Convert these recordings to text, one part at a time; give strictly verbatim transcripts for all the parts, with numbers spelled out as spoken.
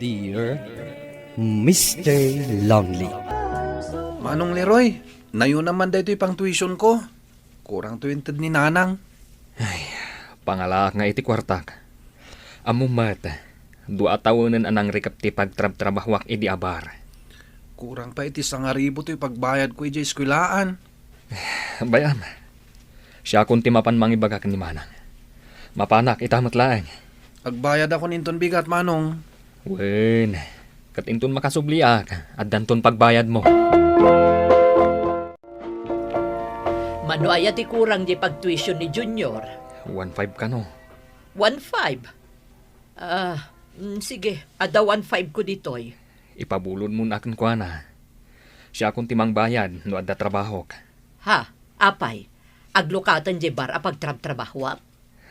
Dear Mister Lonely. Manong Leroy, nayuna man daytoy pang tuition ko. Kurang to inted ni Nanang. Ay, pangalaak nga iti kuartak. Ammom met, dua a tawenen a nangrikep ti pagtrabtrabahuak idi a bar. Kurang pa iti sangaribu toy pagbayad ko idiay eskwelaan. Bay-am, siakon ti mapan mangibaga ken ni Manang. Mapanak ita met laeng. Agbayadakon inton bigat, Manong. Wen, ket inton makasubliak, addanton pagbayadmo. Mano aya ti kurang di pagtuition ni Junior? One five kano. One five? Ah, mm, sige, adda one five ko ditoy. Ipabulodmon a kenkuana. Siakon ti mangbayad no adda trabahok. Ha? Apay? Aglukaten diay bar a pagtrabtrabahuak?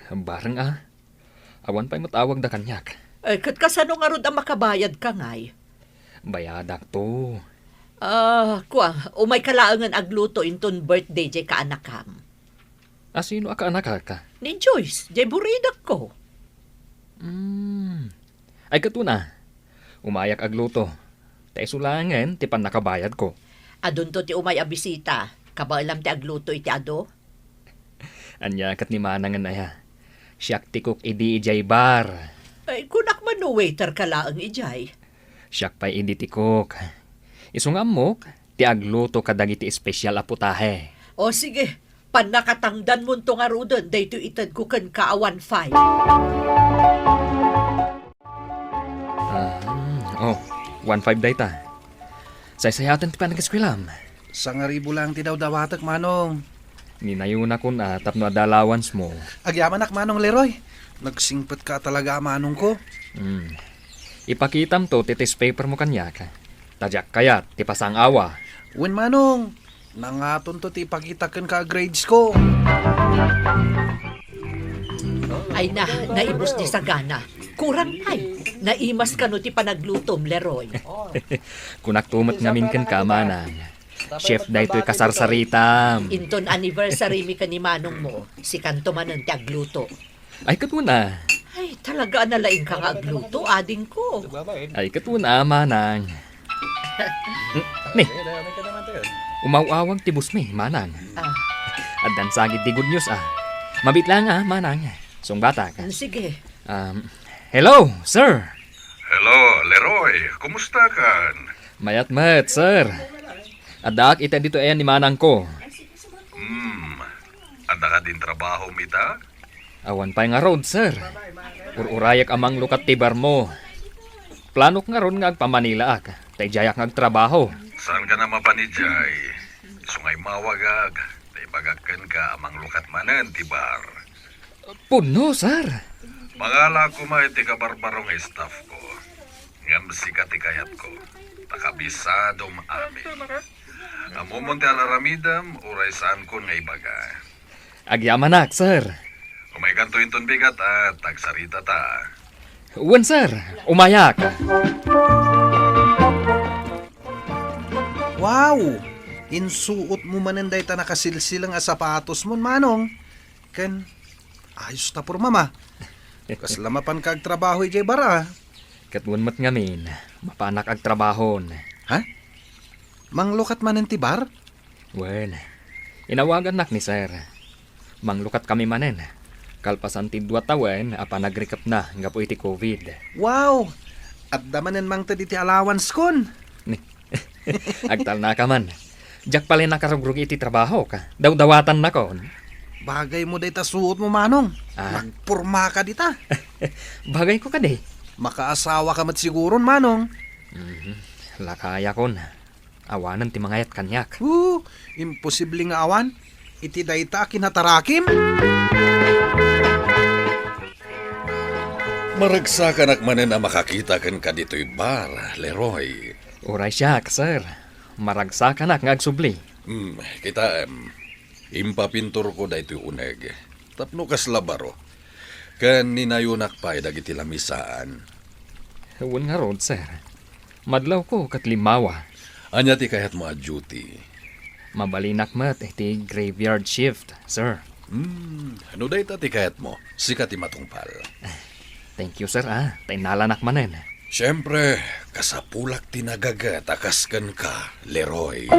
Bareng a. Awan pay met awagda kaniak. Eh, ket kasano ngarud a makabayadka ngay? Bayadakto. Ah, kua, umayka laengen agluto inton birthday diay kaanakam. A sino a kaanakak? Ni Joyce, diay buridakko. Hmm. Ay, ket una, umayak agluto. Ta isu laengen ti pannakabayadko. Adunto ti umay a bisita. Kabaelam ti agluto iti adu? Ania ket ni Manangen aya? Siak ti cook idi idiay bar. Ay, kunak man no waiterka laeng idiay. Siak pay idi ti cook. Isu nga ammok, ti agluto kadagiti espesyal a putahe. O sige, pannakatangdanmonto ngaruden daytoy itedko kenka a one five. Ah, oh, one five dayta. Saysayaten ti panag-eskuelam. Sangaribu laeng ti dawdawatek, Manong. Ninayonakon a tapno adda allowance mo. Agyamanak, Manong Leroy. Nagsingpetka talaga a manongko. Hmm. Ipakitamto ti test paper mo kaniak. Ta diak kayat ti pasang-awa. Wen, Manong. Nangatonto ti ipakita kenka a grades ko. Ay na, naibus ti sagana. Kurang pay. Naimas kano ti panaglutom, Leroy. Kunakto met ngamin kenka, Manang. Chef daytoy kasarsaritam. Inton anniversary mi ken ni manong mo, sikanto manen ti agluto. Ay, ket una. Ay, talaga a nalaingka nga agluto, adingko. Ay, ket una, Manang. Ni, umaw-awag ti boss mi, Manang. Ah. Addan sagid ti good news, ah. Mabiit lang, ah, Manang. Sungbatak. Mm, sige. Um, hello, sir. Hello, Leroy. Kumusta kan? Mayat met, sir. Addaak ita ditoy ayan ni manangko. Hmm. Adda kadin trabaho, mita? Awan pay ngarud, sir. Ur-urayak a manglukat ti bar mo. Planok ngarud nga agpamanilaak, ta idiayak nga agtrabaho. Saanka a mapan idiay? Isu nga immawagak, ta ibagak kenka a manglukat manen ti bar. Pudno, sir. Mangala koma iti kabarbaro nga staff ko. Ngem sika ti kayatko, ta kabisadom amin. Ammom ti ar-aramidem, uray saankon nga ibaga. Agyamanak, sir. Umaykanto inton bigat a ta agsaritata. Wen, sir. Umayak. Wow! Insuot mo manen dayta nakasilsilang a sapatos mon, Manong. Ken, ayos ta pormam, a. Kasla mapanka agtrabaho idiay bar, a. Ket wen met ngamin, mapanak agtrabahon. Ha? Manglukat manen ti bar? Wen, inawagannak ni sir. Manglukat kami manen. Kalpasan ti dua tawen a panagrikepna gapu iti covid. Wow! Adda manen mangted iti allowance kon. Ni, agtalnaka man. Diak pay nakarugrug iti trabahok. Dawdawatannakon. Bagay mo dayta suot mo, Manong. Ah. Nagpormaka dita. Bagay ko kadi. Makaasawaka met siguron, Manong. Mhm. Lakayakon. Awanen ti mangayat kaniak. Huh, imposible nga awan. Iti dayta a kinatarakim. Maragsakanak manen a makakita kenka ditoy bar, Leroy. Uray siak, sir. Maragsakanak nga agsubli. Hmm, kitaem. Impapinturko daytoy uneg. Tapno kasla baro. Ken ninayonak pay dagiti lamisaan. Wen ngarud, sir. Madlawko ket limmawa. Ania ti kayatmo a duty? Mabalinak met iti graveyard shift, sir. Hmm, no dayta ti kayatmo, sika ti matungpal. Thank you, sir, a. Ta innalanak manen. Siempre, kasapulak ti nagaget a kas kenka, Leroy.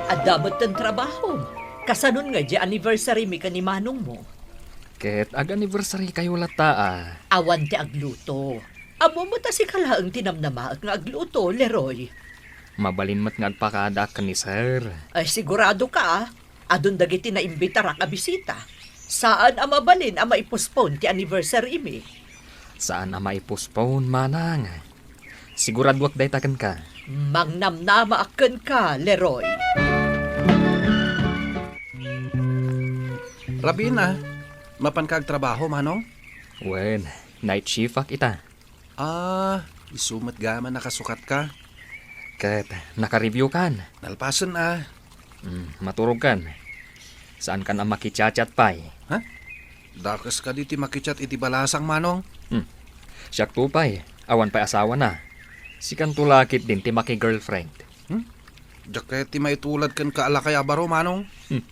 Adda met ten trabahom. Kasanon nga idiay anniversary mi ken ni manongmo? Ket ag-anniversary kayo latta a. Awan ti agluto. Ammom met a sika laeng ti namnamaek nga agluto, Leroy. Mabalin met nga agpakadaak ken ni Sir. Ay, sigurado ka, ah. Adun dagiti naimbitarak a bisita. Saan a mabalin a maipostpone ti anniversary mi. Saan a maipostpone, manang. Siguraduak dayta kenka. Mangnamnamaak kenka, Leroy. Rabiin a, mapanka agtrabaho, manong? Wen, night shift ak ita. Ah, isu met gayam a nakasukatka. Ket nakareview kan. Nalpasen a. Hmm, maturog kan. Saan kan a makichat-chat pay? Ha? Dakes kadi ti makichat iti balasang, manong? Hmm. Siak to pay, awan pay asawana. Sikanto la ketdin ti maki-girlfriend. Hmm? Diak kayat ti maitulad kenka a lakay a baro, manong? Hmm.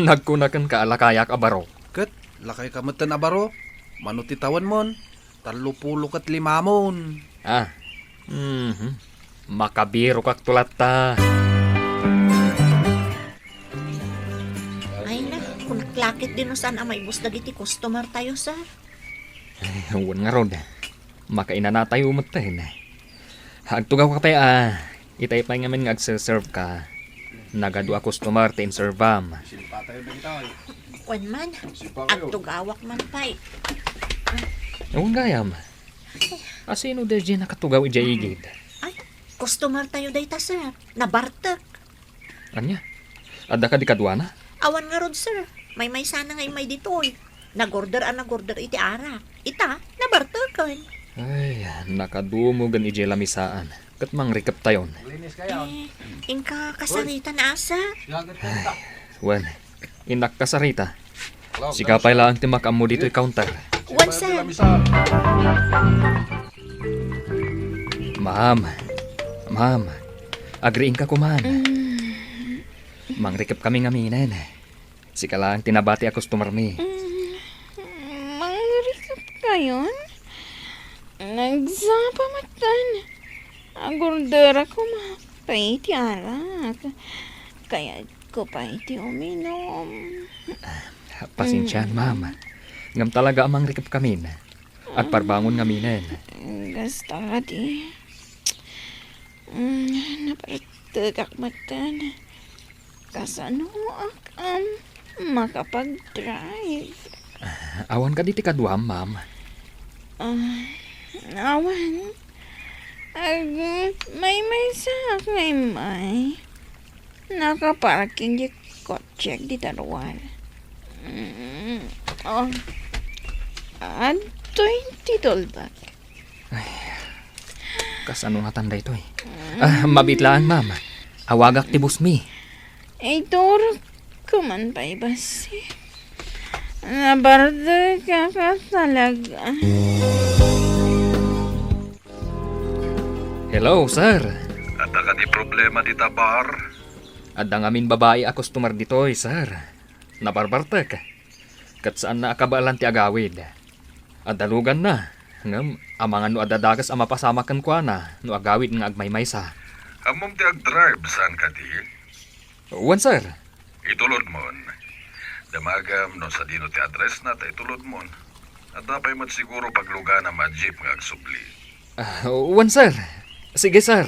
Nagkuna kenka a lakayak a baro. Ket lakayka metten a baro. Mano ti tawenmon? Tallo pulo ket limamon. Ah. Mhm. Makabirokak to latta. Ay na, kunak la ketdin no saan a maibus dagiti customer tayo, sir. Ay, wen ngarud. Makainanatayo metten. Agtugawka pay a, itay pay ngamin nga agse-serve ka. Nagadu a customer ti inservam. Wen man, agtugawak man pay. Wen gayam. Asino daydiay nakatugaw idiay igid? Ay, customer tayo dayta, sir. Nabartek. Ania? Adda kadi kaduana? Awan ngarud, sir. Maymaysana nga immay ditoy. Nagorder a nagorder iti arak. Ita, nabarteken. Ay, nakadumogen idiay lamisaan. Ket mangrikeptayon. Eh, inka kasarita na asa? Ay, wen, innak kasarita. Sika pay laeng ti makaammo ditoy counter. Wen, sir. Ma'am, ma'am, agriingka koman. Mm. Mangrikep kami ngaminen. Sika laeng ti nabati a customer mi. Mm, mangrikep kayon? Nagsapa metten. Agorderak koma pay ti arak. Kayatko pay ti uminom. Ah, pasensiaan, ma'am. Ngem talaga a mangrikep kamin. Agparbangon ngaminen. Kasta kadi. Mm, napartekak metten. Kasanoak a makapag-drive? Awan kadi ti kaduam, ma'am? Ah, awan. Ag-, maymaysaak nga immay. Nakaparking ti kotsek dita ruar. Mm, oh. Adtoy ti tulbak. Ay, kasano ngatan daytoy? Ah, mabiit laeng, ma'am. Awagak ti boss mi. Iturok ko man pay bassit. Nabartek ka talaga. Hello, sir. Adda kadi problema dita bar? Adda ngamin babai a customer ditoy, sir. Nabarbartek. Ket saanna a kabaelan ti agawid. Adda luganna, ngem amangan no adda dakes a mapasamak kenkuana no agawid nga agmaymaysa. Ammom ti agdrive, saan kadi? Wen, sir. Itulodmon. Damagam no sadino ti addressna ta itulodmon. Adda pay met siguro pagluganam a jeep nga agsubli. Ah, wen, sir. Sige, sir.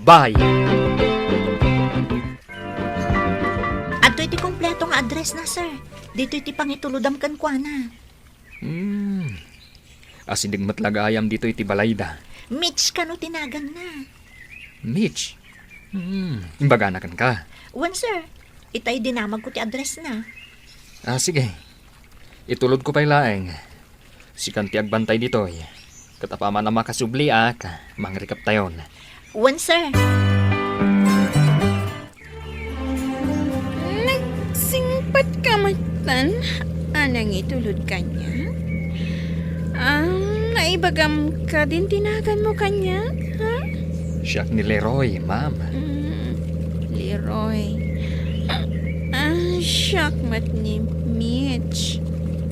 Bye. Adtoy ti kompleto nga addressna, sir. Ditoy ti pangitulodam kenkuana. Hmm. Asideg met la gayam ditoy ti balayda. Mitch kano ti naganna? Mitch? Hmm. Imbagana kenka? Wen, sir. Itay dinamagko ti addressna. Ah, sige. Itulodko pay laeng. Sikan ti agbantay ditoy. Ket apaman a makasubliak, mangrikeptayon. Wen, sir. Nagsingpet ka metten a nangitulod kaniak? Ah, naibagam kadin ti naganmo kaniak, ha? Siak ni Leroy, ma'am. Mm, Leroy. Ah, siak met ni Mitch.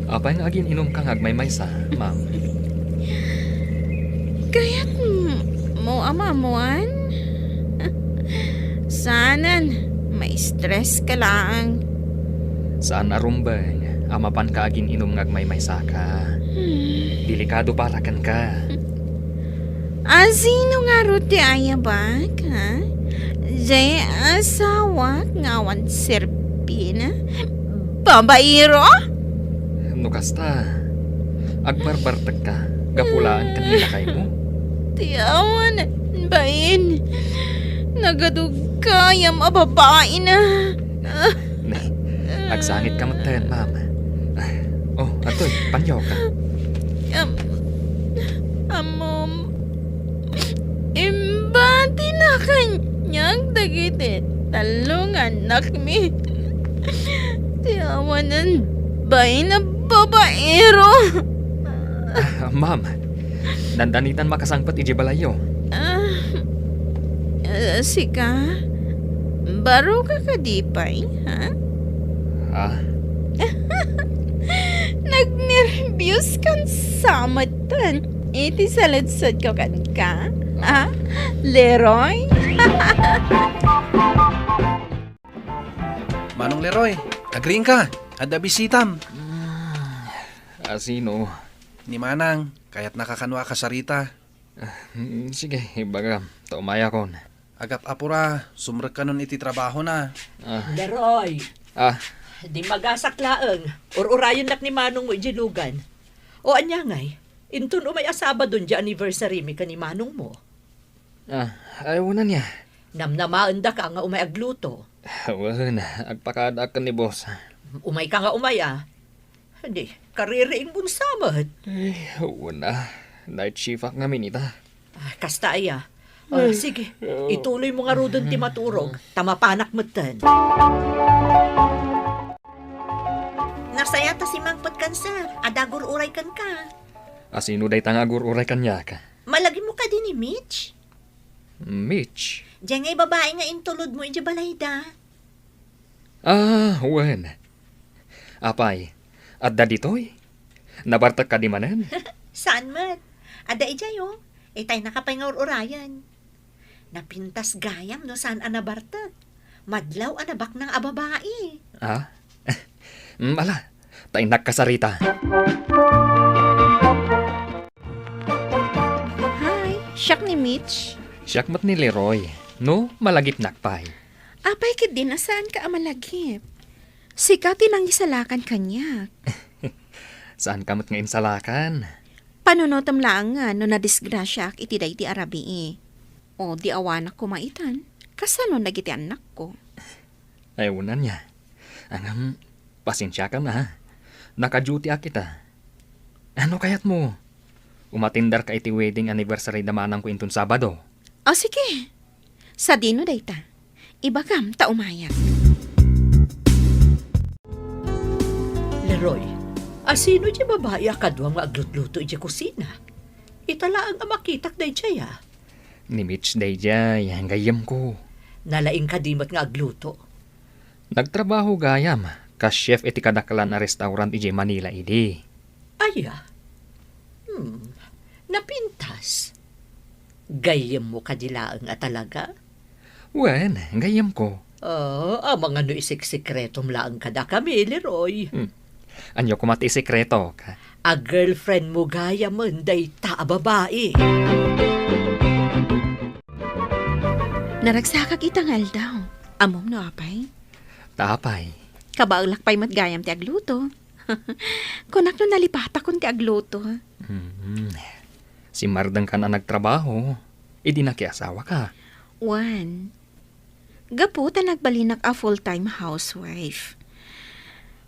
Apay nga agin-inumka nga agmaymaysa, ma'am? Kayatmo a maammuan? Saanen, ma-stress ka laeng. Saan a rumbeng a mapanka agin-inum nga agmaymaysaka. Hmm. Delikado para kenka. A sino ngarud ti ayabak, ha? Diay asawak nga awan serbina? Babaero? No kasta, agbarbartekka gapu laeng ken ni lakaymo? Ti awan bain. Nagadug gayam a babaina. Ne, agsangitka metten, ma'am. Oh, atoy, panyoka. Am-, ammom, imbatina kaniak dagiti tallo nga annakmi. Ti awanen bain a babaero. Ah, ma'am, dandanitan makasangpet idiay balayyo. Ah, ah, sika? Baro ka kadi pay, ha? Ah. Nagnerbios kan sa metten iti saludsodko kenka, ha, Leroy? Manong Leroy, agriingka. Adda bisitam. Mm, a sino? Ni Manang, kayatnaka kano a kasarita. Ah, mm, sige, ibagam. Ta umayakon. Agap-apura, sumrekkanon iti trabahona. Ah. Leroy! Ah. Dimmagasak laeng. Ur-urayennak ni manongmo idiay lugan. O ania ngay? Inton umay a Sabado diay anniversary mi ken ni manongmo. Ah, ay, unanna. Namnamaendaka nga umay agluto. Wen, agpakaadaak ken ni boss. Umayka nga umay, a. Di, kaririingmo sa met. Ay, wen a. Night shift-ak ngamin ita. Ah, kasta aya. Ah, sige, ituloymo ngaruden ti maturog, ta mapanak metten. Nasaya ta simangpet kan sir, adda agur-uray kenka. A sino dayta nga agur-uray kaniak? Malagipmo kadi ni Mitch? Mitch? Diay ngay babai nga intulodmo idiay balayda. Ah, wen. Apay, adda ditoy? Nabartek kadi manen? Saan met. Adda idiay, o. Itaynaka pay nga ur-urayen. Napintas gayam no saan a nabartek. Madlaw a nabaknang a babai. Ah? Mm, ala, ta innak kasarita. Hi, siak ni Mitch. Siak met ni Leroy. No, malagipnak pay. Apay ketdin a saanka a malagip? Sika ti nangisalakan kaniak. Saanka met nga insalakan? Panunotem laeng nga no nadisgrasiaak iti daydi a rabii. O di awanak koma itan, kasano dagiti annakko? Ay, unanna. Ngem, pasensiakan a. Naka-duty-ak ita. Ano kayatmo? Umatenderka iti wedding anniversary da manangko inton Sabado. O, sige. Sadino dayta? Ibagam ta umayak. Leroy, a sino diay babai a kaduam nga aglutluto idiay kusina? Ita laeng a makitak daydiay, a. Ni Mitch daydiay, gayyemko. Nalaing kadi met nga agluto? Nagtrabaho gayam, kas chef iti kadaklan a restaurant idiay Manila idi. Aya? Hmm, napintas. Gayyemmo kadi laeng a talaga? Wen, gayyemko. Ah, amangan no isiksikretom laeng kadakami, Leroy. Hmm. Ania koma ti isikretok? A girlfriendmo gayamen dayta a babai. Naragsakak ita nga aldaw. Ammom no apay? Ta apay? Kabaelak pay met gayam ti agluto. Kunak no nalipatakon ti agluto. Hmm. Simmardengkan a nagtrabaho idi nakiasawaka. Wen, gapu ta nagbalinak a full-time housewife.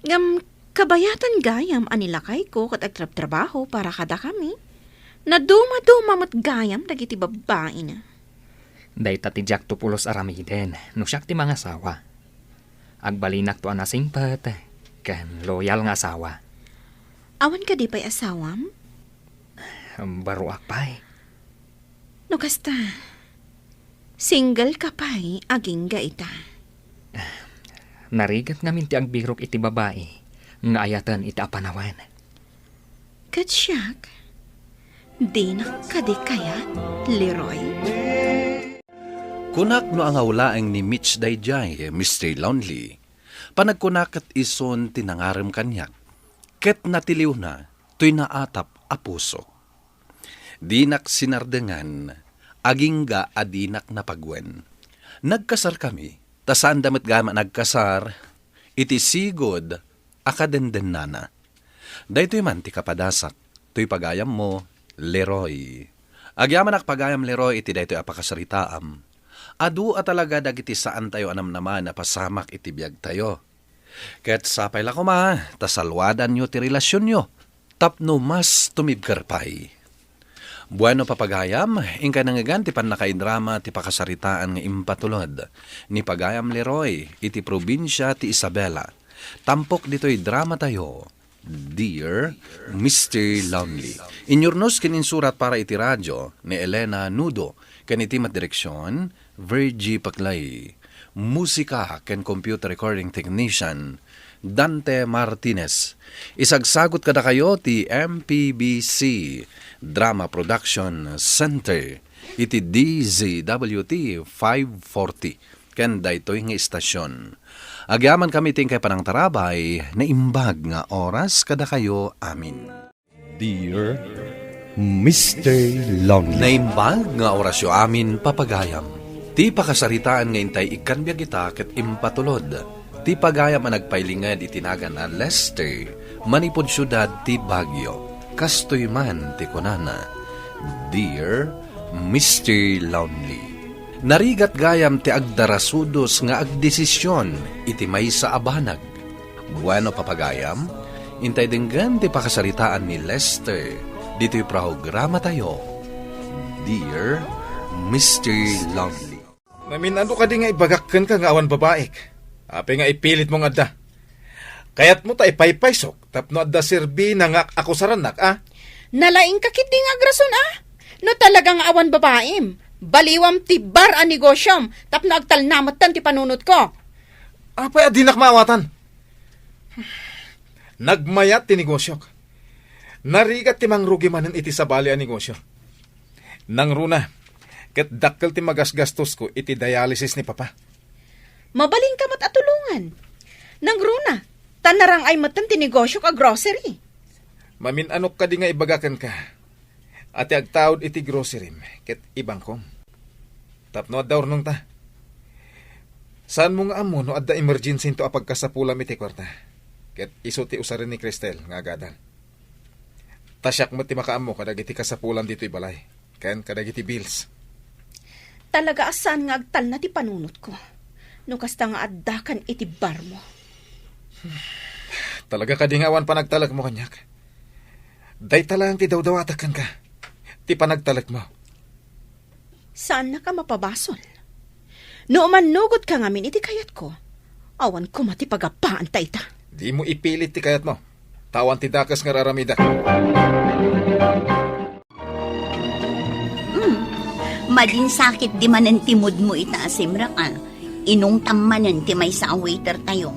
Ngem kabayatan gayam a ni lakayko ket agtrabtrabaho para kadakami. Naduma-duma met gayam dagiti babbaina. Dayta ti diakto pulos aramiden no siak ti mangasawa. Agbalinakto a nasingpet ken loyal nga asawa. Awan kadi pay asawam? Baroak pay. No kasta, single ka pay agingga ita. Narigat ngamin ti agbirok iti babai nga ayaten iti a panawen. Ket siak, Dinak kadi kayat, Leroy? Kunak no angaw laeng ni Mitch daydiay, Mister Lonely. Panagkunak ket isun ti nangarem kaniak, ket natiliwna toy naatap a pusok. Dinak sinardengan, agingga a dinak napaguen. Nagkasarkami, ta saanda met gayam a nagkasar iti sigud a kadendennana. Daytoy man ti kapadasak, toy pagayammo, Leroy. Agyamanak pagayam, Leroy, iti daytoy a pakasaritaam. Adu a talaga dagiti saantayo a namnamaen a pasamak iti biagtayo. Ket sapay la koma ta saluadanyo ti relasionyo tapno mas tumibker pay. Bueno, papagayam, inkay nangngegan ti pannakaidrama ti pakasaritaan nga impatulod ni pagayam Leroy iti probinsia ti Isabela. Tampok ditoy dramatayo, Dear Mister Lonely. Inyurnos ken insurat para iti radio ni Elena Nudo, ken iti met direksion, Virgie Paclay. Musika ken computer recording technician, Dante Martinez. Isagsagot kadakayo ti M P B C Drama Production Center iti D Z W T five forty ken daytoy nga istasion. Agyamankami ti inkay panangtarabay, naimbag nga oras kadakayo amin. Dear Mister Lonely. Naimbag nga orasyo amin, papagayam. Ti pakasaritaan nga intay ikkan biag ita ket impatulod. Ti pagayam a nagpailinged iti nagan a Lester, manipud siudad ti Baguio. Kastoy man ti kunana, Dear Mister Lonely. Narigat gayam ti agdarasudos nga agdesision iti maysa a banag. Bueno, papagayam, intay denggen ti pakasaritaan ni Lester ditoy programatayo, Dear Mister Lonely. Namin-ano kadi nga ibagak kenka nga awan babaik? Apay nga ipilitmo nga adda? Kayatmo ta ipaypaysok tapno adda serbina nga akusarannak, a? Nalaingka ketdi nga agrason, a? No talaga nga awan babaim, baliwam ti bar a negosyom tapno agtalna metten ti panunotko. Apay a dinak maawatan? Nagmayat ti negosyok. Narigat ti mangrugi manen iti sabali a negosyo. Nangruna, ket dakkel ti magasgastosko iti dialysis ni Papa. Mabalinka met a tulongan. Nangruna, ta narang-ay metten ti negosyok a grocery. Mamin-anok kadi nga ibaga kenka a ti agtaud iti grocerim ket ibangkom. Tapno adda urnongta. Saanmo nga ammo no adda emergency into a pagkasapulam iti kuarta. Ket isu ti usaren ni Cristel nga agadal. Ta siak met ti makaammo kadagiti kasapulan ditoy balay, ken kadagiti bills. Talaga a saan nga agtalna ti panunotko no kasta nga addakan iti barmo. Talaga kadi nga awan panagtalekmo kaniak? Dayta laeng ti dawdawatek kenka, ti panagtalekmo. Saannaka mapabasol. No umannugotka ngamin iti kayatko, awan koma ti pagappaanta ita. Dimo ipilit ti kayatmo, ta awan ti dakes nga ar-aramidek. Hmm. Madinsakit di manen ti moodmo ita a simrek, a. Inungtam manen ti maysa a waiter tayo.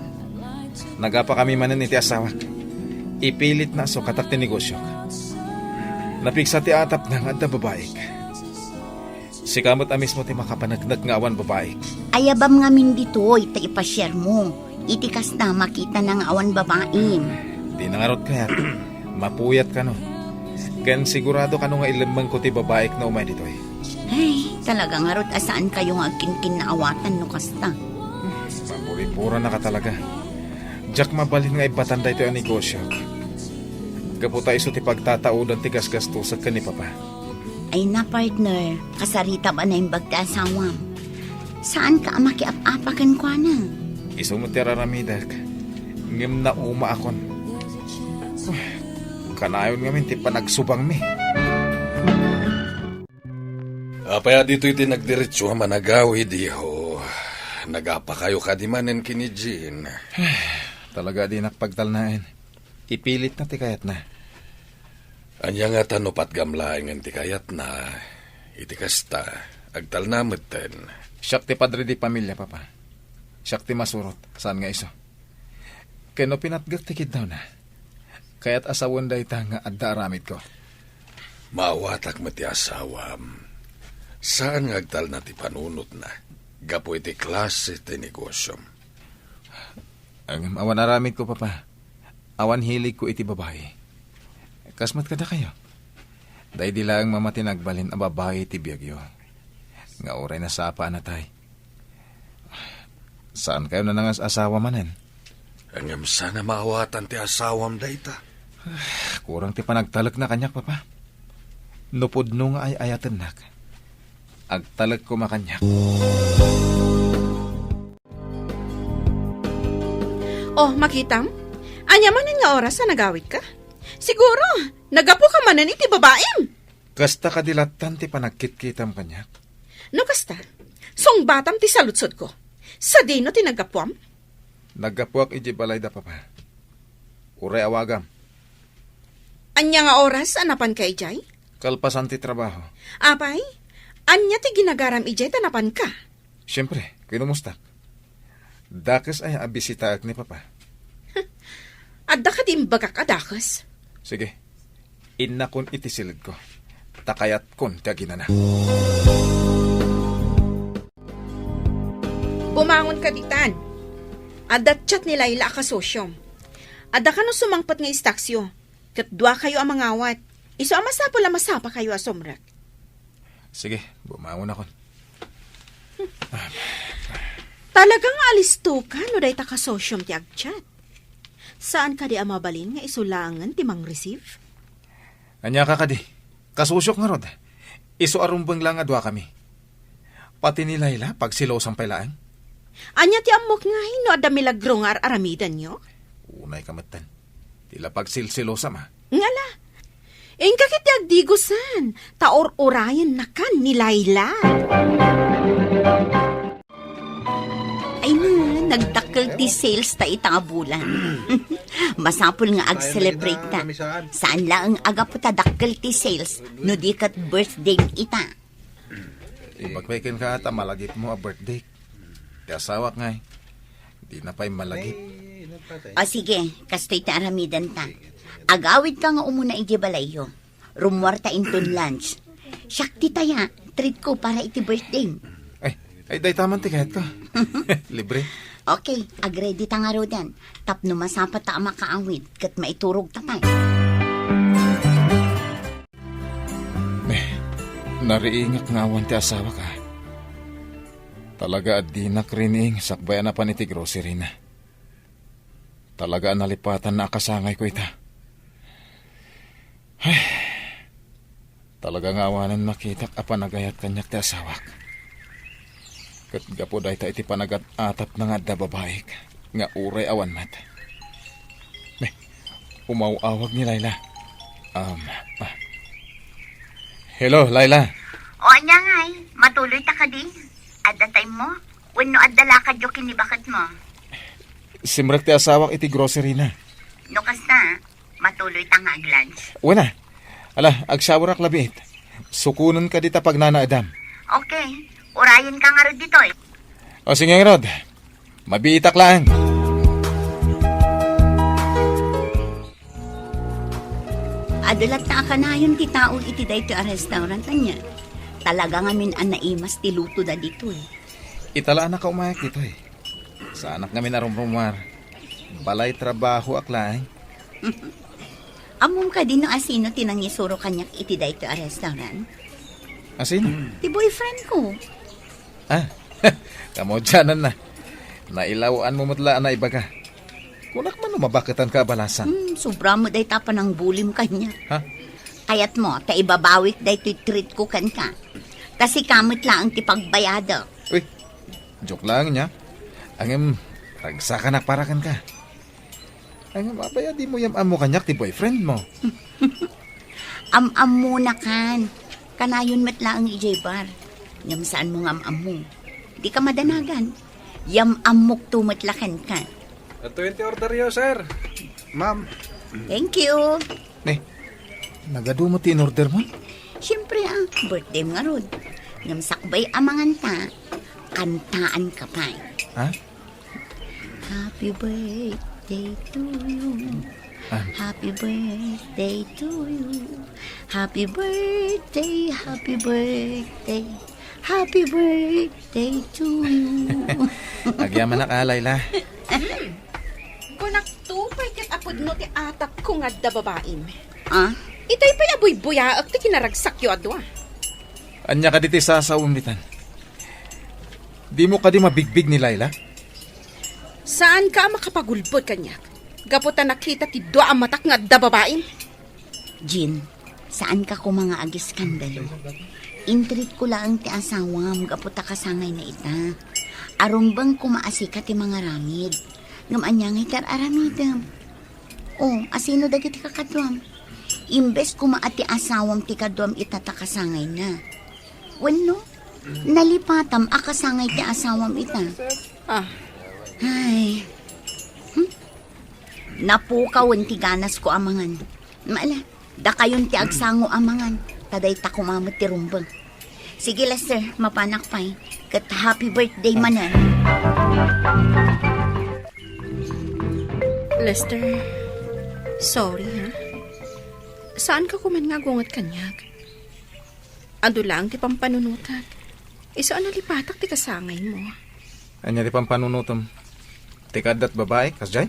Nagapakami manen iti asawak. Ipilitna a sukatak ti negosyok. Napigsa ti atapna nga adda babaik. Sika met a mismo ti makapaneknek nga awan babaik. Ayabam ngamin ditoy ta ipasiermo. Iti kasta, makitana nga awan babaim. Dina ngarud kayat. Mapuyat kano. Ken sigurado kano nga ilemmengko ti babaik no umay ditoy. Ay, talaga ngarud a saankayo nga agkinkinnaawatan no kasta. Mapuripuranaka talaga. Diak mabalin nga ibbatan daytoy a negosyo. Gapu ta isu ti pagtataudan ti gasgastusek ken ni Papa. Ay na, partner, kasaritam a naimbag ti asawam. Saanka a makiap-apa kenkuana? Isu met ti ar-aramidek, ngem naumaakon. Kanayon ngamin ti panagsubangmi. Apay a ditoy ti nagdiretso a managawid, iho? Nagapakayo kadi manen ken ni Jean? Talaga a dinak pagtalnaen. Ipilitna ti kayatna. Ania ngata no patgam laengen ti kayatna? Iti kasta, agtalna metten. Siak ti padre di pamilia, Papa. Siak ti masurot, saan nga isu. Ken no pinatgek ti kiddawna, kayat a sawen dayta nga adda aramidko. Maawatak met ti asawam. Saan nga agtalna ti panunotna gapu iti klase ti negosiom. Ngem awan aramidko, Papa. Awan hiligko iti babai. Kas met kadakayo. Daydi laeng mamati nagbalin a babai ti biagyo. Nga uray nasapa a natay. Saan kayo nanangas-asawa manen? Ngem saan a maawatan ti asawam dayta? Kurang ti panagtalekna kaniak, Papa. No pudno nga ay-ayatennak, agtalek koma kaniak. Oh, makitam? Ania manen nga oras a nagawidka? Siguro, naggapuka manen iti babaim. Kasta kadi lattan ti panagkitkitam kaniak? No kasta, sungbatam ti saludsodko. Sadino ti naggapuam? Naggapuak idiay balay da Papa. Uray awagam. Ania nga oras a napanka idiay? Kalpasan ti trabaho. Apay, ania ti ginagaram idiay ta napanka? Siempre, kinumustak. Dakes aya a bisitaek ni Papa? Adda kadi imbagak a dakes? Sige, innakon iti siledko, ta kayatkon ti aginana. Bumangon ka ditan. Adda chat ni Laila a kasosiom. Adda kano sumangpet nga istaksyo. Ket dua kayo a mangawat. Isu a masapul a masapa kayo a sumrek. Sige, bumangon akon. Talaga nga alisto ka no dayta kasosiom ti agchat. Saan kadi a mabalin nga isu laengen ti mang-receive? Ania ka kadi? Kasosiok ngarud. Isu a rumbeng la nga dua kami. Pati ni Laila, pagsilosam pay laeng. Ania ti ammok ngay no adda milagro nga ar-aramidanyo? Unay ka metten. Ti la pagsilsilosam, a. Ngala, inka ket ti agdigosan, ta ur-urayennakan ni Laila. Ay na, nagdakkel ti sales ta ita nga bulan. Masapul nga ag-celebrate ta. Saan laeng a gapu ta dakkel ti sales, no di ket birthday ita. Ibagbaken ka ta malagipmo a birthday. Ti asawak ngay, dina pay malagip. O sige, kastoy ti aramidenta. Agawidka nga umuna idiay balayyo. Rummuarta inton lunch. Siak ti taya, treat ko para iti birthday. Ay, ay, dayta man ti kayatko. Libre. Okay, agredi ta ngaruden. Tapno masapa ta a makaawid, ket maiturog ta pay. Eh, nariingak nga awan ti asawak, a. Talaga a dinak riing sakbay a napan iti grocery na. Talaga a nalipatanna a kasangayko ita. Ay, talaga nga awanen makitak a panagayat kaniak ti asawak. Ket gapu dayta iti panagat-atapna nga adda babaik nga uray awan met. Eh, umaw-awag ni Laila. Um, ah. Hello, Laila. O, ania ngay? Matuloy ta kadi? Adda time mo? Wenno adda lakadyo ken ni baketmo? Simrek ti asawak iti grocery na. No kasta, matuloy ta nga ag-lunch. Wen a. Ala, agshowerak labiit. Sukonen ka dita pagnanaedam. Okay. Urayen ka ngarud ditoy. O, sige ngarud. Mabiitak laeng. Adu latta a kanayon ti tao iti daytoy a restaurant, ania? Talaga ngamin a naimas ti lutoda ditoy. Ita la a nakaumayak ditoy. Saanak ngamin a rumrumuar. Balay trabahoak laeng. Ammom kadi no asino ti nangisuro kaniak iti daytoy a restaurant? Asino? Ti boyfriend ko. Ah, kamaudiananna. Nailaw-anmo met la a naibaga. Kunak man no mabaketanka a balasan. Hmm, sobra met dayta panangbulim kaniak. Ha? Kayatmo ta ibabawik daytoy treat ko kenka. Ta sika met laeng ti pagbayadek. Uy, joke laeng nia. Ngem, ragsakanak para kenka. Ngem, apay a dimo yam-ammo kaniak ti boyfriend mo? Am-ammonakan. Kanayon met laeng idiay bar. Ngem saanmo nga am-ammo. Dika madanagan. Yam-ammokto met la kenka. Adtoy ti orderyo, sir. Ma'am. Thank you. Eh, nagadu met ti in-order mo? Siyempre, a, birthday mo ngarud. Ngem sakbay a manganta, kantaanka pay. Ha? Happy birthday to you. Ah. Happy birthday to you. Happy birthday, happy birthday. Happy birthday to you. Agyamanak, a, Laila. Kunak to pay ket a pudno ti atapko nga adda babaim. Ah? Itay pay a buybuyaek ti kinaragsakyo a dua. Ania kadi ti sasawem ditan? Dimo kadi mabigbig ni Laila? Saanka a makapagulbod kaniak gapu ta nakita ti dua a matak nga adda babaim? Jean, saanka koma nga agiskandalo. Intreat ko laeng ti asawam gapu ta kasangayna ita. Arumbeng koma a sika ti mangaramid. Ngem ania ngay ti ar-aramidem? O, asino dagiti kakaduam? Imbes koma a ti asawam ti kaduam ita ta kasangayna. Wenno, nalipatam a kasangay ti asawam ita. Ah. Ay. Hmm? Napukawen ti ganasko a mangan. Maala, dakayon ti agsango a mangan. Ta dayta koma met ti rumbeng. Sige, Lester, mapanak pay. Ket happy birthday manen. Lester, sorry, ha? Saanka koma nga agunget kaniak? Adu laeng ti pampanunotak. Isu a nalipatak ti kasangaymo. Ania ti pampanunotem? Ti kaaddat babai, kasdiay?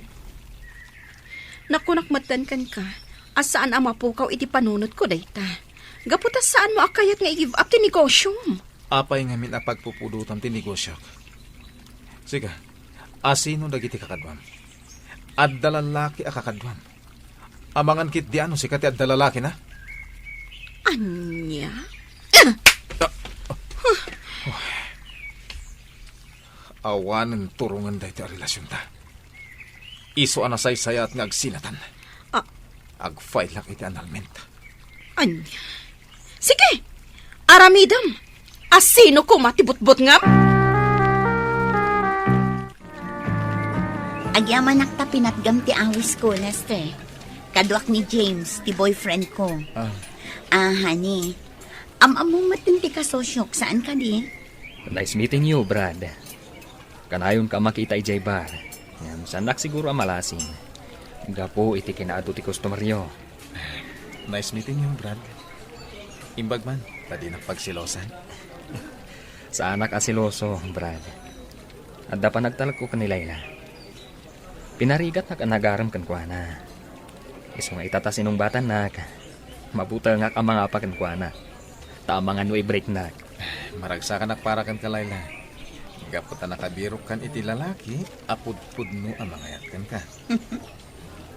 Nakunak metten kenka a saan a mapukaw iti panunotko dayta. Gapu ta saanmo a kayat nga i-give up ti negosiom. Apay ngamin a pagpupudotam ti negosiok? Sika, asino dagiti kakaduam? Adda lallaki a kakaduam. Amangan ketdi a no sika ti adda lalakina? Ania? Ah, ah, oh. Awanen turongen daytoy a relasionta. Isu a nasaysayaat nga agsinatan. Ah. Agfailak iti annulment. Ania? Sige! Aramidem! Asino koma ti butbutngem? Agyamanak ta pinatgam ti awisko, Lester. Kaduak ni James, ti boyfriend ko. Ah. Ah, honey. Am-ammom met ti kasosiok, saan kadi? Nice meeting you, Brad. Kanayonka a makita idiay bar. Ngem saannak siguro a malasin. Gapu iti kinaadu ti customeryo. Nice meeting you, Brad. Imbag man, ta dinak pagselosan. Saanak a seloso, Brad. Adda panagtalekko ken ni Laila. Pinarigatnak a nagarem kenkuana. Isu nga ita ta sinungbatannak, mabutengak a mangapa kenkuana. Ta amangan no i-breaknak. Maragsakanak para kenka, Laila. Gapu ta nakabirokkan iti lalaki a pudpudno a mangayat kenka.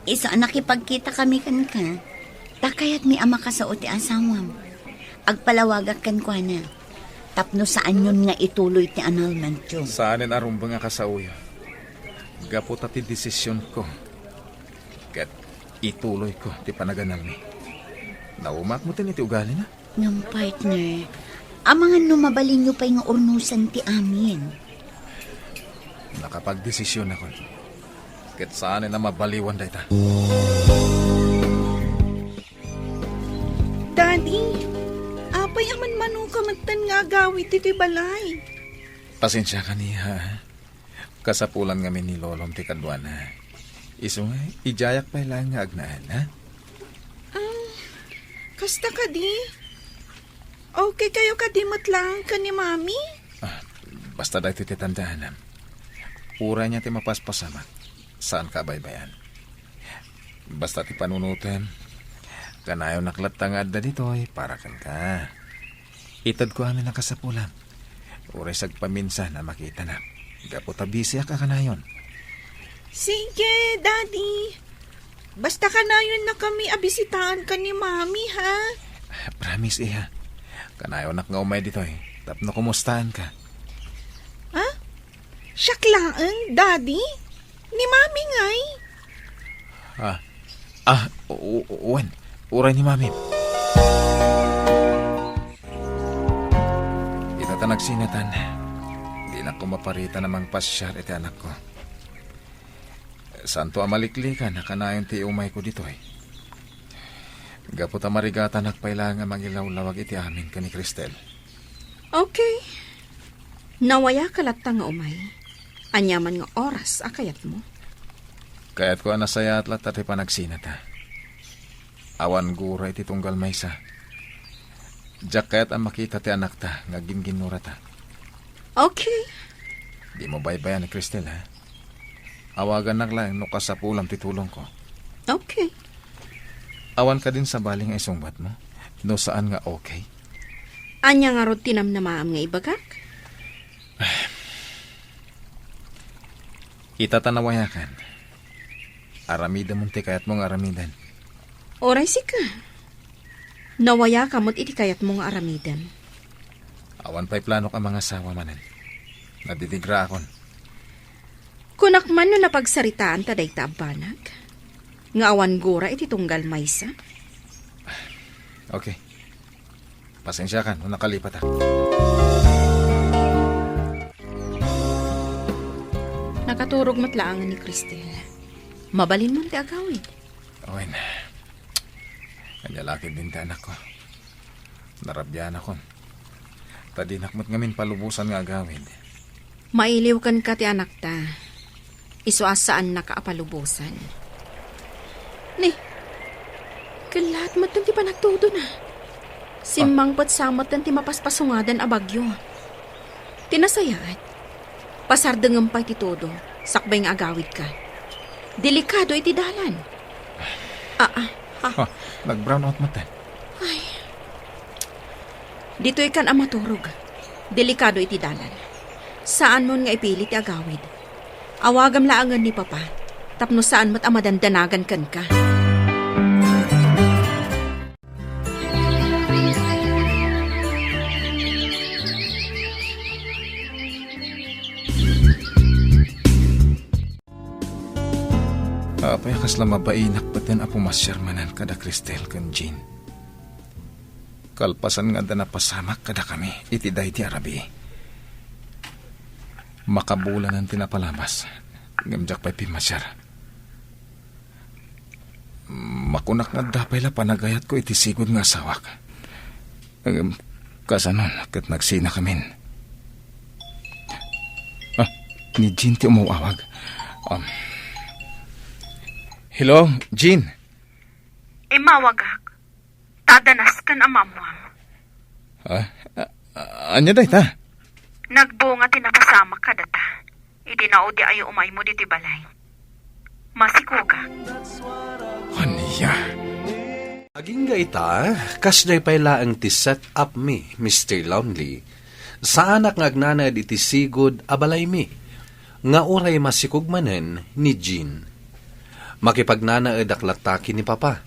Isu a nakipagkitakami kenka, ta kayatmi a makasao ti asawam. Agpalawagak kenkuana, tapno saanyon nga ituloy ti annulmentyo. Saanen a rumbeng a kasaoyo. Gapu ta ti desisionko, ket ituloyko ti panaganalmi. Naumaak metten iti ugalina. Ngem, partner, amangan no mabalinyo pay nga urnosen ti amin. Nakapagdesisionakon. Ket saanen a mabaliwan dayta. Daddy, apay a manmanoka metten nga agawid ditoy balay? Pasensiakan, iha, ha? Kasapulan ngamin ni Lolom ti kaduana. Isu nga, idiayak pay laeng nga agnaed, ha? Um, kasta kadi? Okay kayo kadi met laeng ken ni Mami? Ah, basta daytoy ti tandaanam. Uray ania ti mapaspasamak, saanka a baybay-an. Basta ti panunotem, kanayonak latta nga adda ditoy para kenka. Itedko amin a kasapulam. Uray sagpaminsan a makitanak. Gapu ta busyak a kanayon. Sige, Daddy. Basta kanayonnakami a bisitaanka ni Mami, ha? Promise, iha. Kanayonnak nga umay ditoy tapno kumustaanka. Ha? Siak laeng, Daddy? Ni Mami ngay? Ah, ah, u-, u-, wen, uray ni Mami. Ita ta nagsinatan, dinak koma parita a mangpasiar iti anakko. Saanto a maliklikan a kanayon ti umayko ditoy. Gapu ta marigatanak pay laeng a mangilawlawag iti amin ken ni Cristel. Okay. Nawayaka latta nga umay. Aniaman nga oras a kayatmo. Kayatko a nasayaat latta ti panagsinata. Awan gura iti tunggal maysa. Diak kayat a makita ti anakta nga agginginnurata. Okay. Dimo baybayan ni Cristel, ha? Awagannak laeng no kasapulam ti tulongko. Okay. Awan kadin sabali nga isungbatmo? No saan nga okay? Ania ngarud ti namnamaam nga ibagak? Ita ta nawayakan. Aramidem ti kayatmo nga aramiden. Uray sika. Nawayakam met iti kayatmo nga aramiden. Awan pay planok a mangasawa manen. Nadidigraakon. Kunak man no napagsaritaanta dayta a banag nga awan gura iti tunggal maysa. Okay. Pasensiakan no nakalipatak. Nakaturog met laengen ni Cristel. Mabalin man ti agawid. Wen, ania la ketdin ti anakko? Narabiaanakon. Ta dinak met ngamin palubosan nga agawid. Mailiw kenka ti anakta. Isu a saannaka a palubosan. Ni, kellaat metten ti panagtudona. Simmangpet sa metten ti mapaspasungadan a bagyo. Ti nasayaat, pasardengem pay ti todo, sakbay nga agawidka. Delikado iti dalan. Ah, ah, ha. Ha, nag-brownout metten. Ay. Ditoy kan a maturog. Delikado iti dalan. Saanmon nga ipili ti agawid. Awagam laengen ni Papa, tapno saan met a madandanagan kenka. Apay a kasla mabainak metten a pumasiar manen kada Cristel ken Jean. Kalpasan nga adda napasamak kadakami iti daydi a rabii. Makabulanen ti napalabas, ngem diak pay pimmasiar. Makunak nga adda pay la panagayatko iti sigud nga asawak. Ngem kasanon ket nagsinakamin. Ah, ni Jean ti umaw-awag. Um, hello, Jean? Immawagak. Ta adda nasken a maammuam. Ah, a-, a-, ania dayta? Nagbunga ti napasamak kadata iti naudyayo umaymo ditoy balay. Masikogak. Ania? Agingga ita, kasdiay pay laeng ti set-up mi, Mister Lonely. Saanak nga agnanaed iti sigud a balaymi, nga uray masikog manen ni Jean. Makipagnanaedak latta ken ni Papa,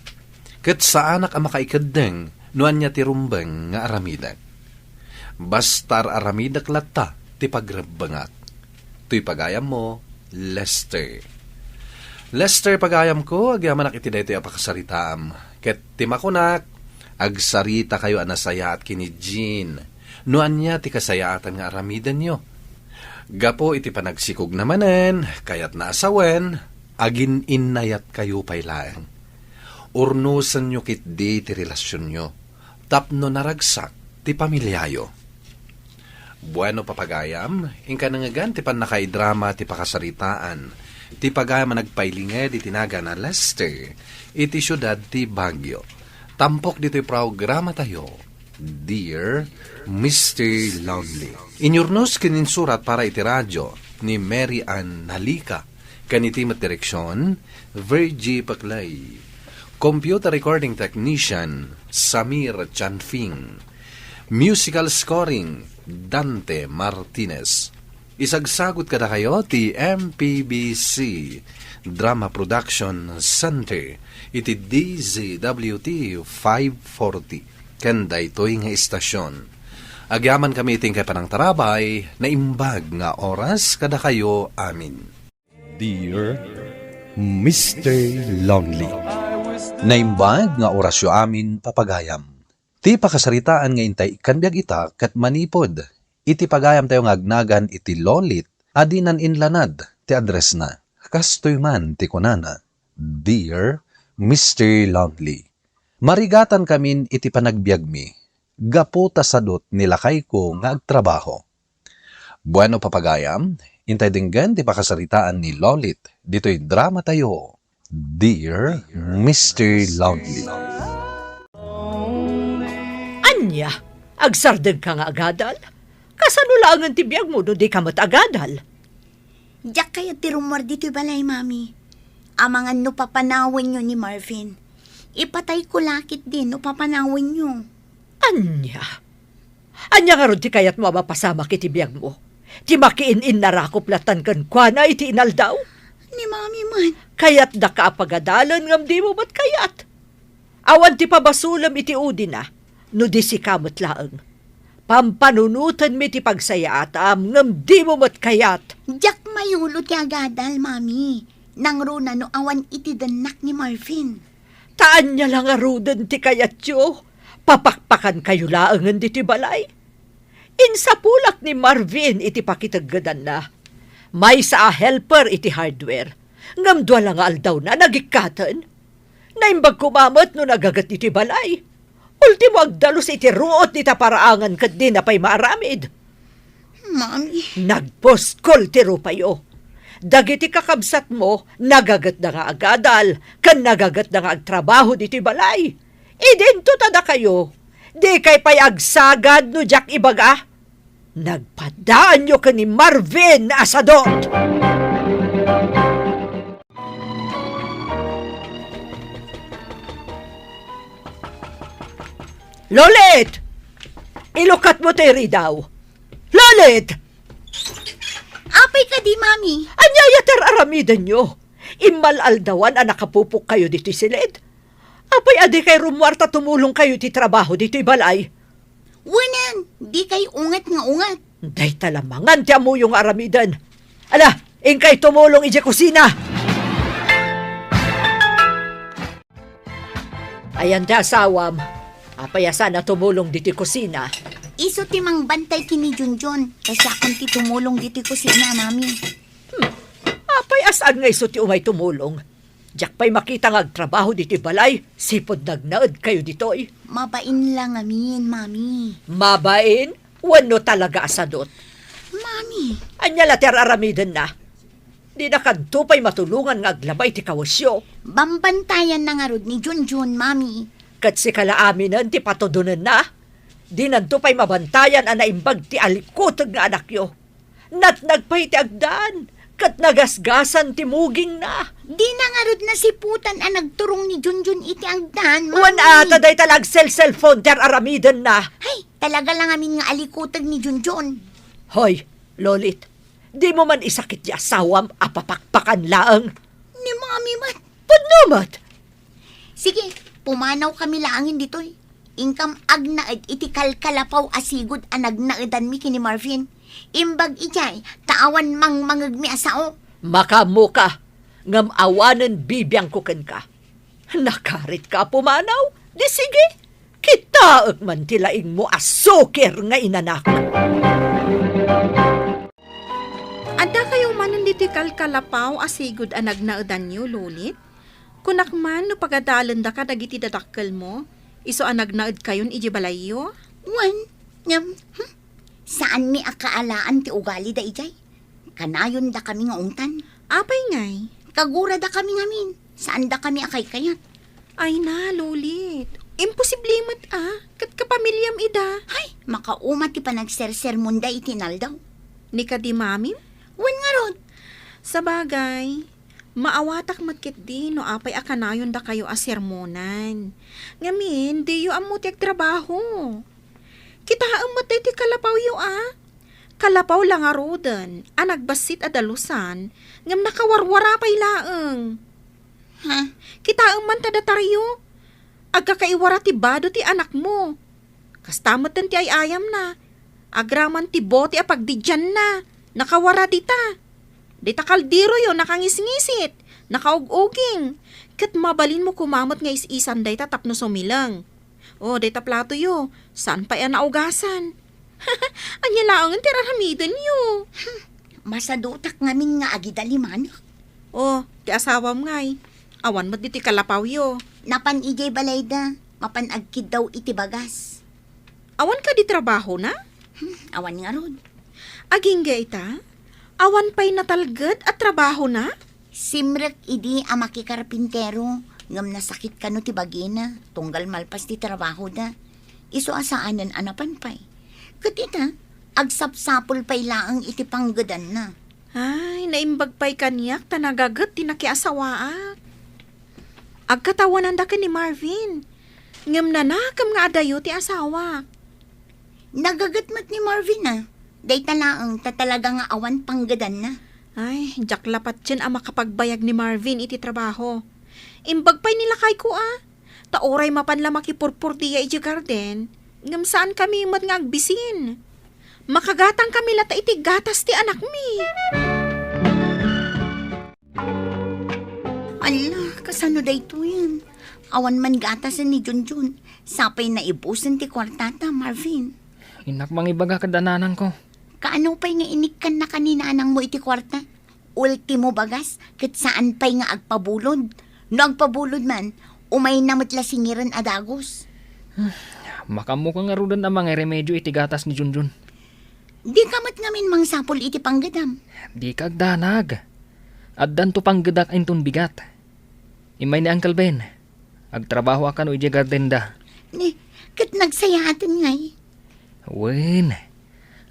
ket saanak a makaikeddeng no ania ti rumbeng nga aramidek. Basta ar-aramidek latta ti pagrebbengak. Toy pagayammo, Lester. Lester, pagayamko, agyamanak iti daytoy a pakasaritaam. Ket ti makunak, agsaritakayo a nasayaat ken ni Jean no ania ti kasayaatan nga aramidenyo. Gapu iti panagsikogna manen, kayatna a sawen, agin-innayatkayo pay laeng. Urnosenyo ketdi ti relasionyo tapno naragsak ti pamiliayo. Bueno, papagayam, inka nangngegan ti pannakaidrama ti pakasaritaan ti pagayam a nagpailinged iti nagan a Lester iti siudad ti Baguio. Tampok ditoy programatayo, Dear Mister Lonely. Inyurnos ken insurat para iti radio ni Mary Ann Nalica, ken iti met direksion, Virgie Paclay. Computer recording technician, Samir Chanfing. Musical scoring, Dante Martinez. Isagsagut kadakayo ti M P B C Drama Production Center iti D Z W T five forty ken daytoy nga istasion. Agyamankami iti inkay panangtarabay, naimbag nga oras kadakayo amin. Dear Mister Lonely. Naimbag nga orasyo amin, papagayam. Ti pakasaritaan nga intay ikkan biag ita ket manipud iti pagayamtayo nga agnagan iti Lolit a dinan inlanad ti addressna. Kastoy man ti kunana, Dear Mister Lonely, marigatankamin iti panagbiagmi gapu ta sadut ni lakayko nga agtrabaho. Bueno, papagayam, Intay denggen ti pakasaritaan ni Lolit ditoy drama tayo, Dear Mister Lonely. Ania, agsardeng ka nga agadal? Kasano laengen ti biagmo no di ka met agadal? Diak kayat ti rummuar ditoy balay, Mami. Amangan no papanawenyo ni Marvin. Ipatayko la ketdi no papanawenyo. Ania? Ania ngarud ti kayatmo a mapasamak iti biagmo? Ti makiin-innarakop lattan kenkuana iti inaldaw? Ni Mami man. Kayatdaka a pagadalen ngem dimo met kayat. Awan ti pabasolem iti udina, no di sika met laeng. Pampanunotenmi ti pagsayaatam ngem dimo met kayat. Diak mayulo ti agadal, Mami. Nangruna no awan iti dennak ni Marvin. Ta ania la ngaruden ti kayatyo? Papakpakankayo laengen ditoy balay? Insapulak ni Marvin iti pakiteggedanna. Maysa a helper iti hardware, ngem dua la nga aldawna nagikkaten. Naimbag koma met no nagaget iti balay. Ultimo, agdalus iti ruot dita paraangan ket dina pay maaramid. Mami. Nagpuskol ti rupayo. Dagiti kakabsatmo, nagatda nga agadal, ken nagatda nga agtrabaho ditoy balay. Idinto ta dakayo, dikay pay agsagad no diak ibaga? Nagpadaanyo ken ni Marvin a sadot! Lolit! Ilukatmo ti ridaw! Lolit! Apay kadi, Mami? Ania aya ti ar-aramidenyo? Immal-aldawan a nakapupokkayo ditoy siled? Apay a dikay rummuar ta tumulongkayo iti trabaho ditoy balay? Wen, dikay unget nga unget. Dayta la mangan ti ammoyo nga aramiden. Ala, inkay tumulong idiay kusina! Ayan ti asawam. Apay a saan a tumulong ditoy kusina? Isu ti mangbantay ken ni Junjun. Ta siakon ti tumulong ditoy kusina, Mami. Hmm. Apay a saan nga isu ti umay tumulong? Diak pay makita nga agtrabaho ditoy balay, sipud nagnaedkayo ditoy. Mabain la ngamin, Mami. Mabain? Wenno talaga a sadot? Mami. Ania la ti ar-aramidenna? Dinakanto pay matulongan nga aglabay ti kawesyo. Bambantayanna ngarud ni Junjun, Mami. Ket sika la aminen ti patudonenna? Dinanto pay mabantayan a naimbag ti alikuteg nga anakyo. Natnag pay ti agdan, ket nagasgasan ti mugingna. Dina ngarud nasiputan a nagturong ni Junjun iti agdan, Mami. Wen a, ta dayta la agselselpon ti ar-aramidenna. Ay, talaga la ngamin nga alikuteg ni Junjun. Hoy, Lolit, dimo man isakit ti asawam a papakpakan laeng? Ni Mami met. Pudno met! Sige, pumanawkami laengen ditoy. Inkam agnaed iti kalkalapaw a sigud a nagnaedanmi ken ni Marvin. Imbag idiay, ta awan mangmangegmi a sao. Makaammoka, ngem awanen bibiangko kenka. Nakaritka a pumanaw? Di sige, kitaek man ti laingmo a sukir nga inanak. Addakayo manen ditoy kalkalapaw a sigud a nagnaedanyo, Lolit? Kunak man no pagadalendaka dagiti dadakkelmo, isu a nagnaedkayon idiay balayyo? Wen, ngem, hmm, saanmi a kaalaan ti ugalida idiay. Kanayondakami nga ungtan. Apay ngay? Kaguradakami ngamin. Saandakami a kaykayat. Ay na, Lolit. Imposible met a. Ket kapamiliam ida. Hay, makauma ti panagsersermonda iti inaldaw. Ni kadi mamim? Wen ngarud. Sabagay, maawatak met ketdi no apay a kanayondakayo a sermonan. Ngamin, diyo ammo ti agtrabaho. Kitaem met daytoy kalapawyo a. Kalapaw la ngaruden a nagbassit a dalusan, ngem nakawarwara pay laeng. Ha? Kitaem man ta datayo. Agkakaiwara ti bado ti anakmo. Kasta metten ti ay-ayamna. Agraman ti bote a pagdidianna. Nakawara dita. Dayta kalderoyo nakangisngisit, nakaug-uging. Ket mabalinmo koma met nga is-isan dayta tapno sumileng. O, dayta platoyo, saan pay a naugasan. Ania laengen ti ar-aramidenyo? Hmm, masadutak ngamin nga agidalimanek. O, ti asawam ngay, awan met ditoy kalapawyo. Napan idiay balayda, mapan agkiddaw iti bagas. Awan kadi trabahona? Hmm, awan ngarud. Agingga ita, Awan pay natalged a trabahona? Simrek idi a makikarpintero, ngem nasakit kano ti bagina, tunggal malpas ti trabahoda. Isu a saanen a napan pay. Ket ita, agsapsapul pay laeng iti panggedanna. Ay, naimbag pay kaniak ta nagaget ti nakiasawaak. Agkatawananda ken ni Marvin. Ngem nanakem nga adayo ti asawak. Nagaget met ni Marvin, a. Dayta laeng ta talaga nga awan panggedanna. Ay, diak la patien a makapagbayag ni Marvin iti trabaho. Imbag pay ni lakayko, a. Ta uray mapan la makipurpurdia idiay garden, ngem saankami met nga agbisin. Makagatangkami latta iti gatas ti anakmi. Ala, kasano daytoyen? Awan man gatasen ni Junjun. Sapay naibusen ti kuartata, Marvin. Innak mangibaga kada nanangko. Kaano pay nga inikkannaka ni nanangmo iti kuarta? Ultimo bagas, ket saan pay nga agpabulod. No agpabulod man, umayna met la singiren a dagus. Makaammoka ngaruden a mangiremedio iti gatas ni Junjun. Dika met ngamin mangsapul iti panggedam. Dika agdanag. Addanto panggedak inton bigat. Immay ni Uncle Ben. Agtrabahoak kano idiay gardenda. Ni, ket nagsayaaten ngay? Wen,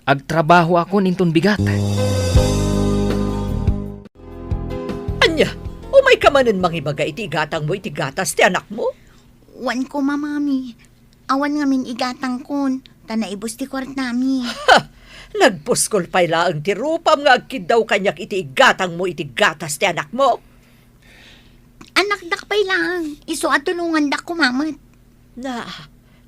agtrabahoakon inton bigat. Ania, umayka manen mangibaga iti igatangmo iti gatas ti anakmo? Wen koma, Mami. Awan ngamin igatangkon, ta naibus ti kuartami. Ha! Nagpuskol pay laeng ti rupam nga agkiddaw kaniak iti igatangmo iti gatas ti anakmo. Anakdak pay laeng, isu a tulongandak koma met. Na,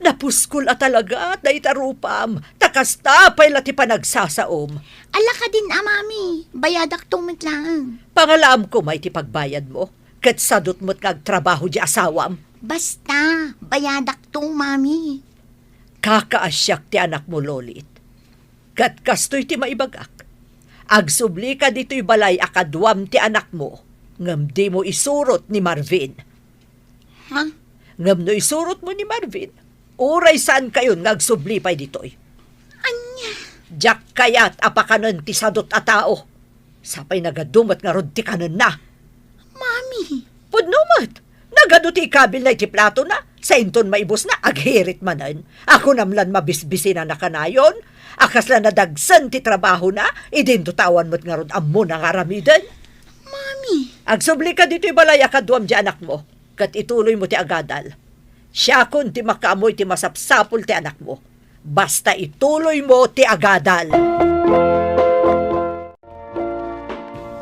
napuskol a talaga dayta rupam, ta kasta pay la ti panagsasaom. Ala kadin a, Mami, bayadakto met laeng. Pangalaam koma iti pagbayadmo, ket sadut met nga agtrabaho di asawam. Basta, bayadakto, Mami. Kakaasiak ti anakmo, Lolit. Ket kastoy ti maibagak, agsublika ditoy balay a kaduam ti anakmo, ngem dimo isurot ni Marvin. Ha? Ngem no isurotmo ni Marvin, uray saankayon nga agsubli pay ditoy. Ania? Diak kayat a pakanen ti sadut a tao. Sapay nagadu met ngarud ti kanenna. Mami! Pudno met! Nagadu ti ikabilna iti platona, sa inton maibusna, aghirit manen. A kunam lan mabisbisinana kanayon, a kasla nadagsen ti trabahona, idinto ta awan met ngarud ammona nga aramiden. Mami! Agsublika ditoy balay a kaduam di anakmo, ket ituloymo ti agadal. Siakon ti makaammo iti masapsapul ti anakmo. Basta ituloymo ti agadal.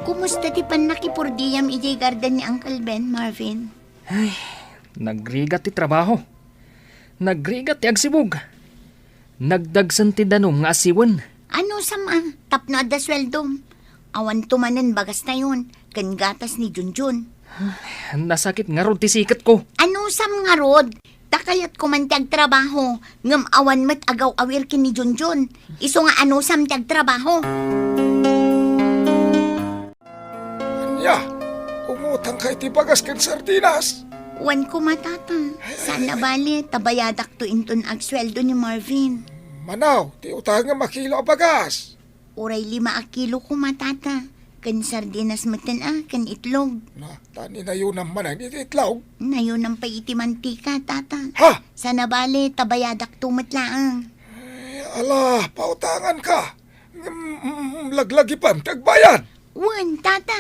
Kumusta ti pannakipurdiam idiay garden ni Uncle Ben, Marvin? Ay, nagrigat ti trabaho. Nagrigat ti agsibug. Nagdagsen ti danum nga asiwen. Anusam a, tapno adda sueldom? Awanto manen bagastayon, ken gatas ni Junjun. Nasakit ngarud ti siketko. Anusam ngarud? Ta kayatko man ti agtrabaho, ngem awan met agaw-awir ken ni Junjun. Isu nga anusam ti agtrabaho. Ania, umutangka iti bagas ken sardinas? Wen koma, Tata. Ay, saan a bale, ta bayadakto inton agsueldo ni Marvin. Manaw, ti utangem a kilo a bagas. Uray lima a kilo koma, Tata. Ken sardinas metten a, ken itlog. Na, ta ninayonam manen iti itlog? Nayonam pay iti mantika, Tata. Ha? Saan a bale, ta bayadakto met laeng. Ay, ala, pautanganka. Ngem, mm, laglagipem ti agbayad. Wen, Tata.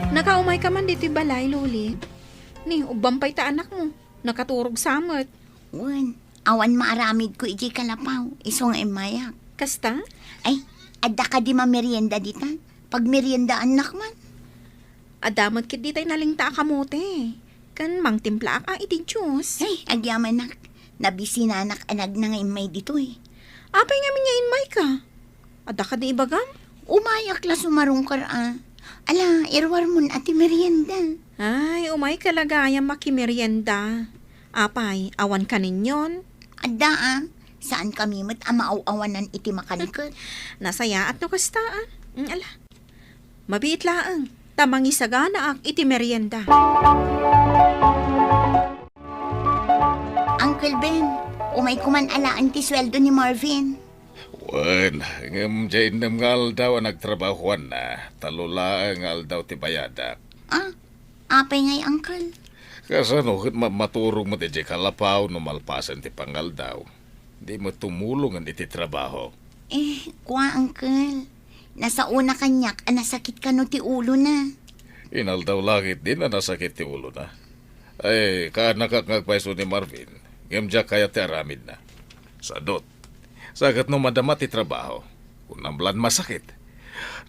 Nakaumayka man ditoy balay, Loli. Ni, ubban pay ta anakmo. Nakaturog sa met. Wen, awan maaramidko idiay kalapaw, isu nga immayak. Kasta? Ay, adda kadi mamerienda dita? Pagmeriendaannak man. Adda met ketdi tay nalingta a kamote. Ken mangtimplaak a iti juice. Ay, agyamanak. Nabisinanak a nagna nga immay ditoy. Apay ngamin nga immayka? Adda kadi ibagam? Umayak la sumarungkar a. Ala, iruarmon a ti merienda. Ay, umayka la gayam makimerienda. Apay, awan kaninyon? Adda a. Saan kami met a maaw-awanan iti makanket. Nasayaat no kasta a. Mm, ala. Mabiit laeng, ta mangisaganaak iti merienda. Uncle Ben, umayko man alaen ti sueldo ni Marvin. Wen, ngem diay innem nga aldaw a nagtrabahoanna, tallo laeng nga aldaw ti bayadak. Ah, apay ngay, Uncle? Kasano ket ma-, maturog met idiay kalapaw no malpasen ti pangaldaw? Di met tumulongen iti trabaho. Eh, kua, Uncle. Nasaona kaniak a nasakit kano ti ulona. Inaldaw la ketdin a nasakit ti ulona. Ay, kaanakak nga agpayso ni Marvin, ngem diak kayat ti aramidna. Sadot, sa ket no madama ti trabaho, kunam la a masakit.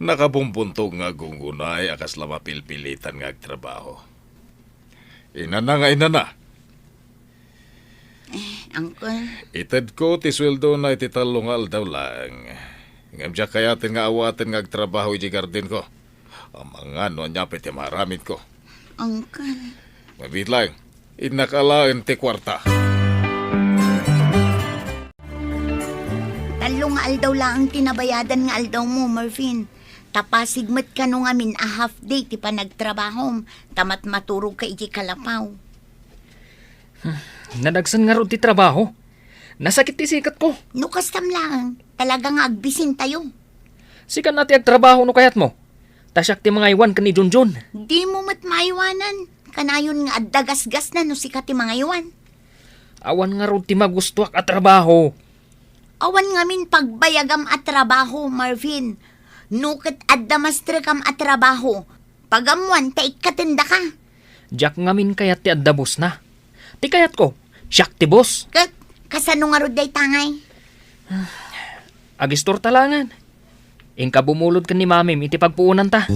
Nakabumbuntog nga aggunggunay a kasla mapilpilitan nga agtrabaho. Inana nga inana. Eh, Uncle. Itedko ti sueldona iti tallo nga aldaw laeng. Ngem diak kayaten nga awaten nga agtrabaho idiay gardenko. Amangan no ania pay ti maaramidko. Uncle. Mabiit laeng, innak alaen ti kuarta. Tallo nga aldaw laeng ti nabayadan nga aldawmo, Marvin. Ta pasig met kano ngamin a half day ti panagtrabahom, ta matmaturogka idiay kalapaw. Hmm, nadagsen ngarud ti trabaho. Nasakit ti siketko. No kastam laeng, talaga nga agbisintayo. Sika na ti agtrabaho no kayatmo. Ta siak ti mangaywan ken ni Junjun. Dimo met maaywanan. Kanayon nga adda gasgasna no sika ti mangaywan. Awan ngarud ti magustoak a trabaho. Awan ngamin pagbayagam a trabaho, Marvin. No ket adda mastrekam a trabaho, pagammoan ta ikkatendaka. Diak ngamin kayat ti adda bossna. Ti kayatko, siak ti boss. Ket kasano ngarud dayta ngay? Agistor ta laengen. Inka bumulod ken ni Mamim iti pagpuonanta.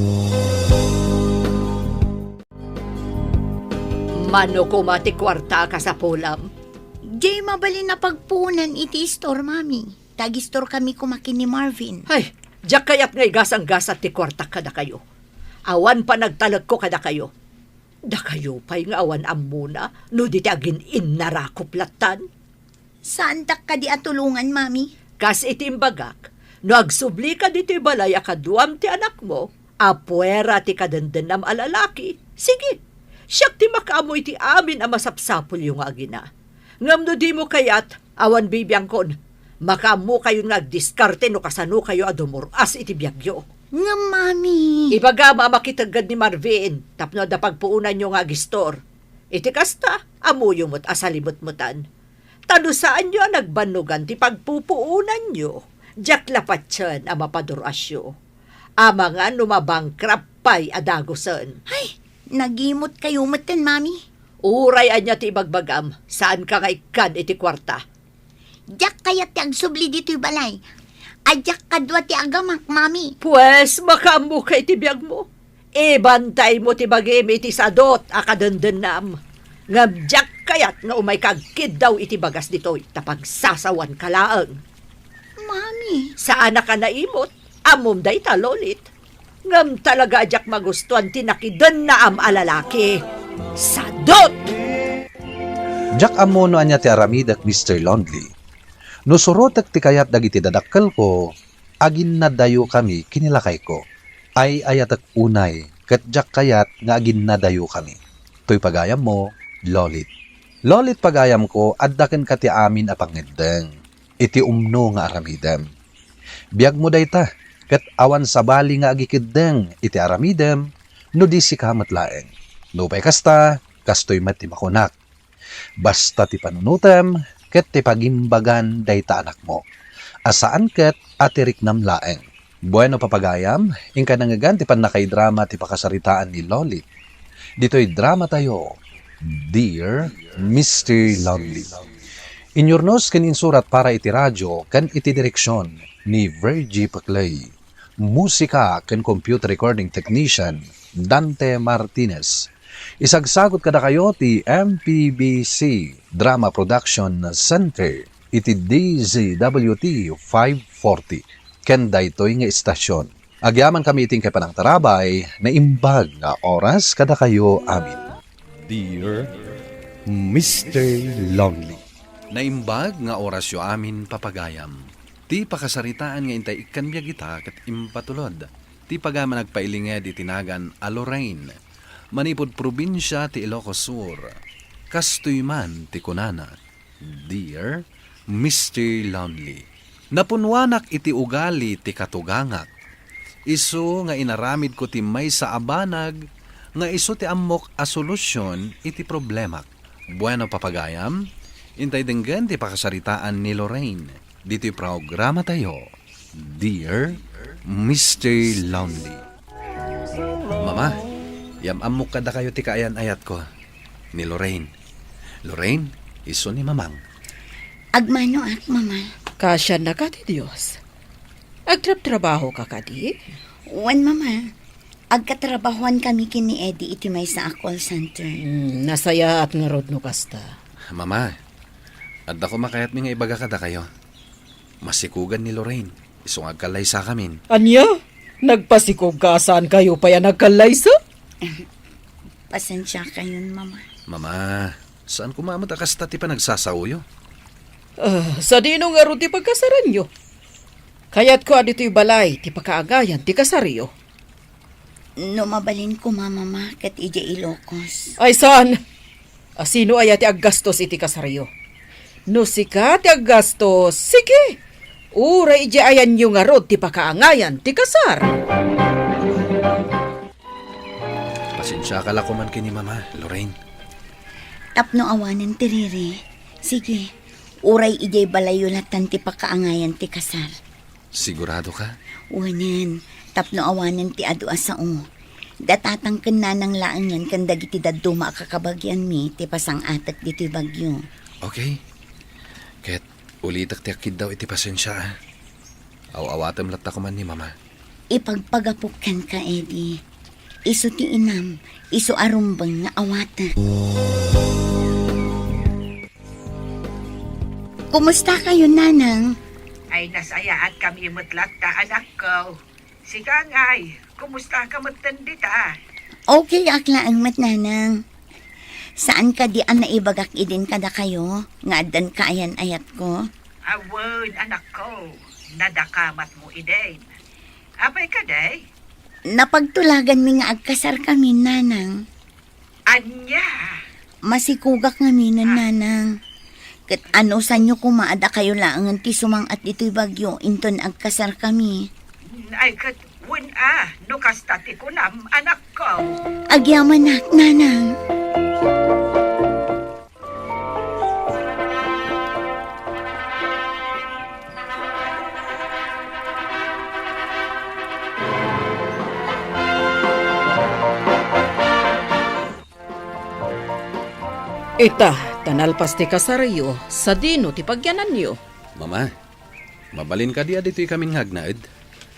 Mano koma ti kuarta a kasapulam? Diay mabalin a pagpuonan iti istor, Mami. Ta agistorkami koma ken ni Marvin. Ay, diak kayat nga igasanggasat ti kuartak kadakayo. Awan panagtalekko kadakayo. Dakayo pay nga awan ammona no di ti agin-innarakop lattan. Saandak kadi a tulongan, Mami? Kas iti imbagak, no agsublika ditoy balay a kaduam ti anakmo, a puera ti kadendennam a lalaki, sige, siak ti makaammo iti amin a masapsapulyo nga agina. Ngem no dimo kayat, awan bibiangkon. Makaammokayon nga agdiskarte no kasanokayo a dumur-as iti biagyo. Ngem, Mami. Ibagam a makitegged ni Marvin tapno adda pagpuonanyo nga agistor. Iti kasta, ammoyo met a salimetmetan. Ta no saanyo a nagbannogan ti pagpupuonanyo, diak la patien a mapadur-asyo. Amangan no mabankrupt pay a dagusen. Ay, nagimotkayo metten, Mami. Uray ania ti ibagbagam, saanka nga ikkan iti kuarta. Diak kayat ti agsubli ditoy balay. Adiak kadua ti agamak, Mami. Pues, makaammoka iti biagmo. Ibantaymo ti bagim iti sadot a kadendennam. Ngem diak kayat nga umayka agkiddaw iti bagas ditoy ta pagsasawanka laeng. Mami. Saanak a naimot. Ammom dayta, Lolit. Ngem talaga a diak magustuan ti nakidennaam a lalaki. Sadot! Diak ammo no ania ti aramidek, Mister Lonely. No surotek ti kayat dagiti dadakkelko, aginnadayokami ken ni lakayko. Ay-ayatek unay ket diak kayat nga aginnadayokami. Toy pagayammo, Lolit. Lolit, pagayamko, adda kenka ti amin a pangngeddeng iti umno nga aramidem. Biagmo dayta, ket awan sabali nga agikeddeng iti aramidem no di sika met laeng. Nupay kasta, kastoy met ti makunak. Basta ti panunotem ket ti pagimbagan dayta anakmo, a saan ket a ti riknam laeng. Bueno, papagayam, inka nangngegan ti pannakaidrama ti pakasaritaan ni Lolit. Ditoy dramatayo, Dear Mister Lonely. Inyurnos ken insurat para iti radio ken iti direksion ni Virgie Paclay. Musika ken computer recording technician, Dante Martinez. Isagsagut kadakayo ti M P B C Drama Production Center iti D Z W T five forty ken daytoy nga istasyon. Agyamankami iti inkay panangtarabay, naimbag nga oras kadakayo amin. Dear Mister Lonely. Naimbag nga orasyo amin, papagayam. Ti pakasaritaan nga intay ikkan biag ita ket impatulod ti pagayam a nagpailinged iti nagan a Lorraine, manipud probinsia ti Ilocos Sur. Kastoy man ti kunana, Dear Mister Lonely. Napunnuanak iti ugali ti katugangak. Isu nga inaramidko ti maysa a banag nga isu ti ammok a solusion iti problemak. Bueno, papagayam, intay denggen ti pakasaritaan ni Lorraine ditoy programatayo, Dear Mister Lonely. Mama, yam-ammok kadakayo ti kaayan-ayatko. Ni Lorraine. Lorraine, isu ni Mamang. Agmanoak, Mama. Kaasiannaka ti Dios. Agtrabtrabahoka kadi? Wen, Mama. Agkatrabahoan kami ken ni Eddie iti maysa a call center. Hmm, nasayaat ngarud no kasta. Mama, adda koma kayatmi nga ibaga kadakayo. Masikugan ni Lorraine, isu nga agkallaysakamin. Ania? Nagpasikog ka a saankayo pay a nagkallaysa? Pasensiakayon, Mama. Mama, saan koma met a kasta ti panagsasaoyo? Ah, sadino ngarud ti pagkasaranyo? Kayatko a ditoy balay ti pakaangayan ti kasaryo. No mabalin koma, Mama, ket idiay Ilocos. Ay, saan? A sino aya ti aggastos iti kasaryo? No sika ti aggastos, sige. Uray idiay ayanyo ngarud ti pakaangayan ti kasar. Pasensiaka la koman ken ni Mama, Lorraine. Tapno awanen ti riri, sige. Uray idiay balayyo latan ti pakaangayan ti kasar. Sigurado ka? Wen, tapno awanen ti adu a sao. Datatang ken nanang laengen ken dagiti dadduma a kakabagianmi ti pasang-atek ditoy bagyo. Okay. Ket ulitek ti akkiddaw iti pasensia, a. Aw-awatem latta koman ni Mama. Ipagpagapok kenka, Eddie. Isu ti inam, isu a rumbeng nga awatek. Kumustakayo, Nanang? Ay, nasayaatkami met latta, anakko. Sika ngay, kumustaka metten dita? Okay ak laeng met, Nanang. Saan kadi a naibagak idin kadakayo nga addan kaayan-ayatko? Awen, anakko, nadakamatmo idin. Apay kadi? Napagtulaganmi nga agkasarkami, Nanang. Ania? Masikugak ngaminen, Nanang. Ket anusanyo koma a dakayo laengen ti sumang-at ditoy bagyo inton agkasarkami. Ay, ket wen a, no kasta ti kunam, anakko. Agyamanak, Nanang. Ita, ta nalpas ti kasaryo, sadino ti pagyananyo? Mama, mabalin kadi a ditoy kamin nga agnaed?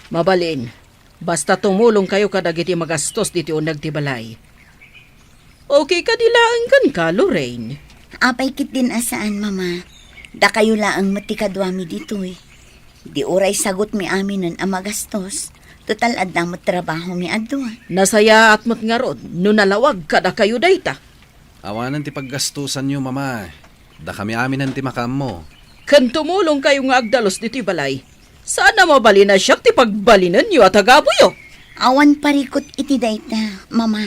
Mabalin. Basta tumulongkayo kadagiti magastos ditoy uneg ti balay. Okay kadi laeng kenka, Lorraine? Apay ketdin a saan, Mama. Dakayo laeng met ti kaduami ditoy. Di uray sagutmi aminen a magastos. Total, adda met trabahomi a dua. Nasayaat met ngarud no nalawag kadakayo dayta. Awanen ti paggastosanyo, Mama. Dakami aminen ti makaammo. Ken tumulongkayo nga agdalus ditoy balay. Saan a mabalin a siak ti pagbalinenyo a tagabuyo. Awan parikut iti dayta, Mama.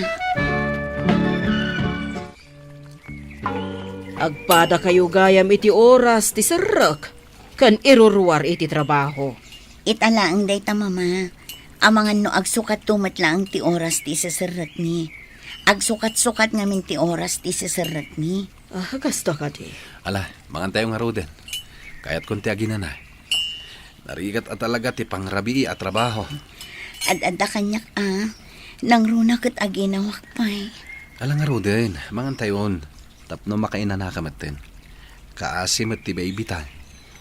Agpadakayo gayam iti oras ti serrek ken iruruar iti trabaho. Ita laeng dayta, Mama. Amangan no agsukatto met laeng ti oras ti iseserrekmi. Agsukat-sukat ngamin ti oras ti iseserrekmi. Ah, kasta kadi. Ala, mangantayo ngaruden. Kayatkon ti aginana. Narigat a talaga ti pangrabii a trabaho. Ad-adda kaniak a. Nangruna ket aginawak pay. Ala ngaruden, mangantayon. Tapno makainanaka metten. Kaasi met ti baby ta.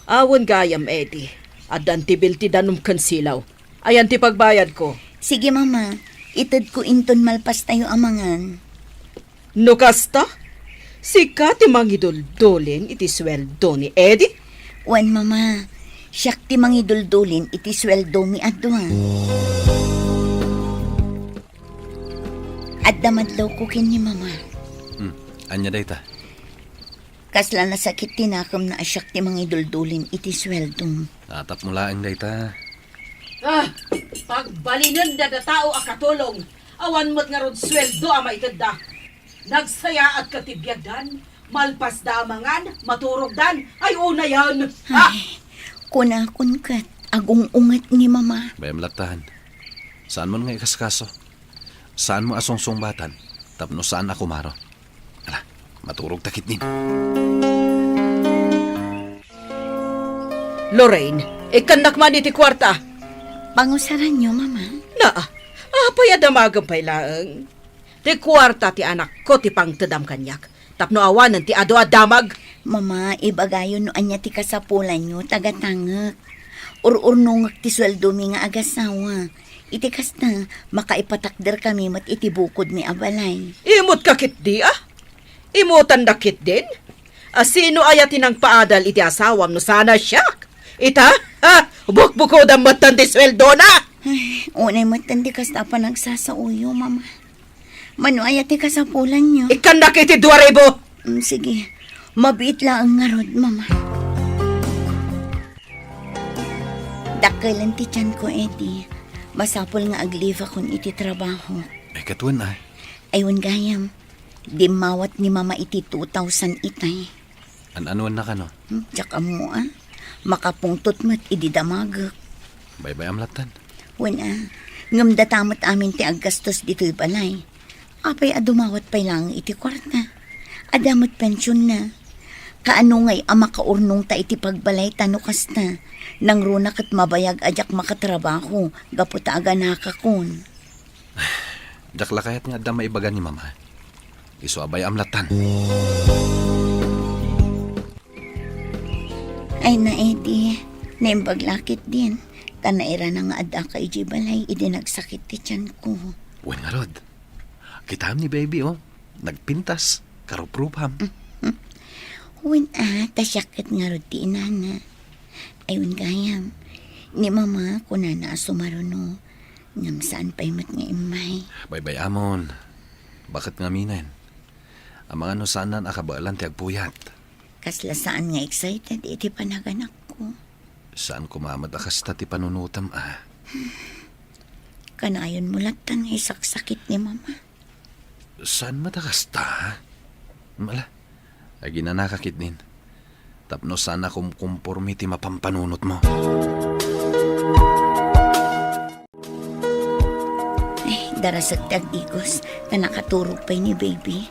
Awan gayam, Eddie. Addan ti bill ti danum ken silaw. Ayan ti pagbayadko. Sige, Mama. Itedko inton malpastayo a mangan. No kasta, sika ti mangiduldulin iti sueldo ni Eddie? Wen, Mama. Siak ti mangiduldulin iti sueldomi a dua. Adda madlawko ken ni Mama. Hmm, ania dayta? Kasla nasakit ti nakemna a siak ti mangiduldulin iti sueldom. Atapmo laeng dayta. Ah, pagbalinen dayta tao a katulong. Awan met ngarud sueldo a maitedda. Nagsayaatka ti biagdan, malpasda a mangan, maturogdan. Ay, unayen. Ah! Ay, Kunakon ket, agung-unget ni Mama. Bayam lattan. Saanmon nga ikaskaso. Saanmo a sungsungbatan tapno saan a kumaro. Ala, maturog ta ketdin. Lorraine, ikkannak man iti kuarta. Pangusaranyo, Mama. Naa, apay a damagem pay laeng? Ti kuarta ti anakko ti pangtedam kaniak, tapno awanen ti adu a damag. Mama, ibagayo no ania ti kasapulanyo, tagatangek. Ur-urnongek ti sueldomi nga agasawa. Iti kasta, makaipatakderkami met iti bukodmi a balay. Imut ka ketdi, a? Imutan da ketdin? A, sino aya ti nangpaadal iti asawam no saan a siak? Ita? Ha? Bukbukodam metten ti sueldona! Ay, unay metten ti kasta a panagsasaoyo, Mama. Mano aya ti kasapulanyo? Ikkannak iti dua ribu! Mm, sige. Mabiit laeng ngarud, Mama. Dakkelen ti tianko, Eddie. Masapul nga ag-leave akon iti trabaho. Ay, ket wen, ay. Ay, wen gayam. Dimmawat ni Mama iti two thousand itay. An-anuenna kano? Hmm, diak ammo, a. Makapungtot met idi damagek. Baybay-am lattan. Wen, a. Ngem data met amin ti aggastos ditoy balay. Apay a dumawat pay laeng iti kuarta? Adda met pensionna. Kaano ngay a makaurnongta iti pagbalayta no kasta? Nangruna ket mabayag a diak makatrabaho gapu ta aganakakon. Diak la kayat nga adda maibaga ni Mama. Isu a bay-am lattan. Ay na, Eddie, naimbag la ketdin. Ta nairana nga addaka idiay balay idi nagsakit ti tianko. Wen ngarud. Kitam ni baby, o. Nagpintas. Karuprupam. Wen, a, ta siak ket ngarud ti inana. Ay, wen gayam. Ni Mama, kunana a sumaruno. Ngem saan pay met nga immay. Baybay-amon. Baket ngaminen. Amangan no saanan a kabaelan ti agpuyat. Kasla saan nga excited iti panaganakko. Saan koma met a kasta ti panunutem, a. Kanayonmo lattan nga isaksakit ni Mama. Saan met a kasta? Ala, aginanaka ketdin. Tapno saan a kumkumpormi ti mapampanunotmo. Ay, darasek ti agdigos, ta nakaturog pay ni baby.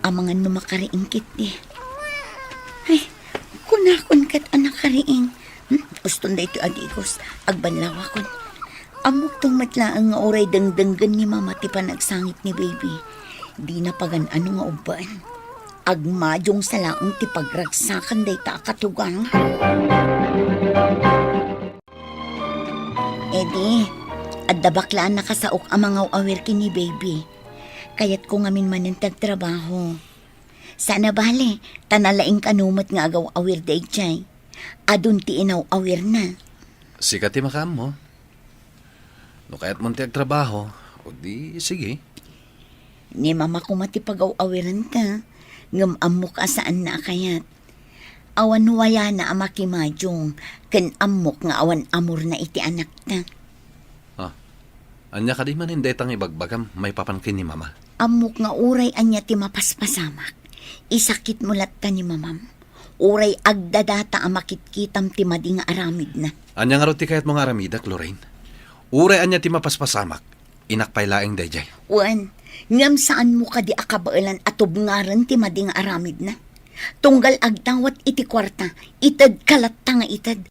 Amangan no makariing ketdi. Ay, kunakon ket a nakariing. Hmm? Uston daytoy a digos, agbanlawakon. Ammokto met laeng nga uray dengdenggen ni Mama ti panagsangit ni baby. Dina pagan-ano nga ubbaen. Agmadiongsa laeng ti pagragsakan dayta a katugang. Eddie, adda bakla a nakasaok a mangaw-awir ken ni baby. Kayatko ngamin manen ti agtrabaho. Saan a bale, ta nalaing kano met nga agaw-awir daydiay. Adun ti inaw-awirna. Sika ti makaammo. No kayatmon ti agtrabaho, o di, sige. Ni Mama koma ti pagaw-awirenta, ngem ammok a saanna a kayat. Awan wayana a makimadiong, ken ammok nga awan amorna iti anakta. Ah, ania kadi manen dayta nga ibagbagam maipapan ken ni Mama? Ammok nga uray ania ti mapaspasamak, isakitmo latta ni Mamam. Uray agdadata a makitkitam ti madi nga aramidna. Ania ngarud ti kayatmo nga aramidek, Lorraine? Uray ania ti mapaspasamak, inak pay laeng daydiay. Wen, ngem saanmo kadi a kabaelan a tubngaren ti madi nga aramidna? Tunggal agdawat iti kuarta, itedka latta nga ited.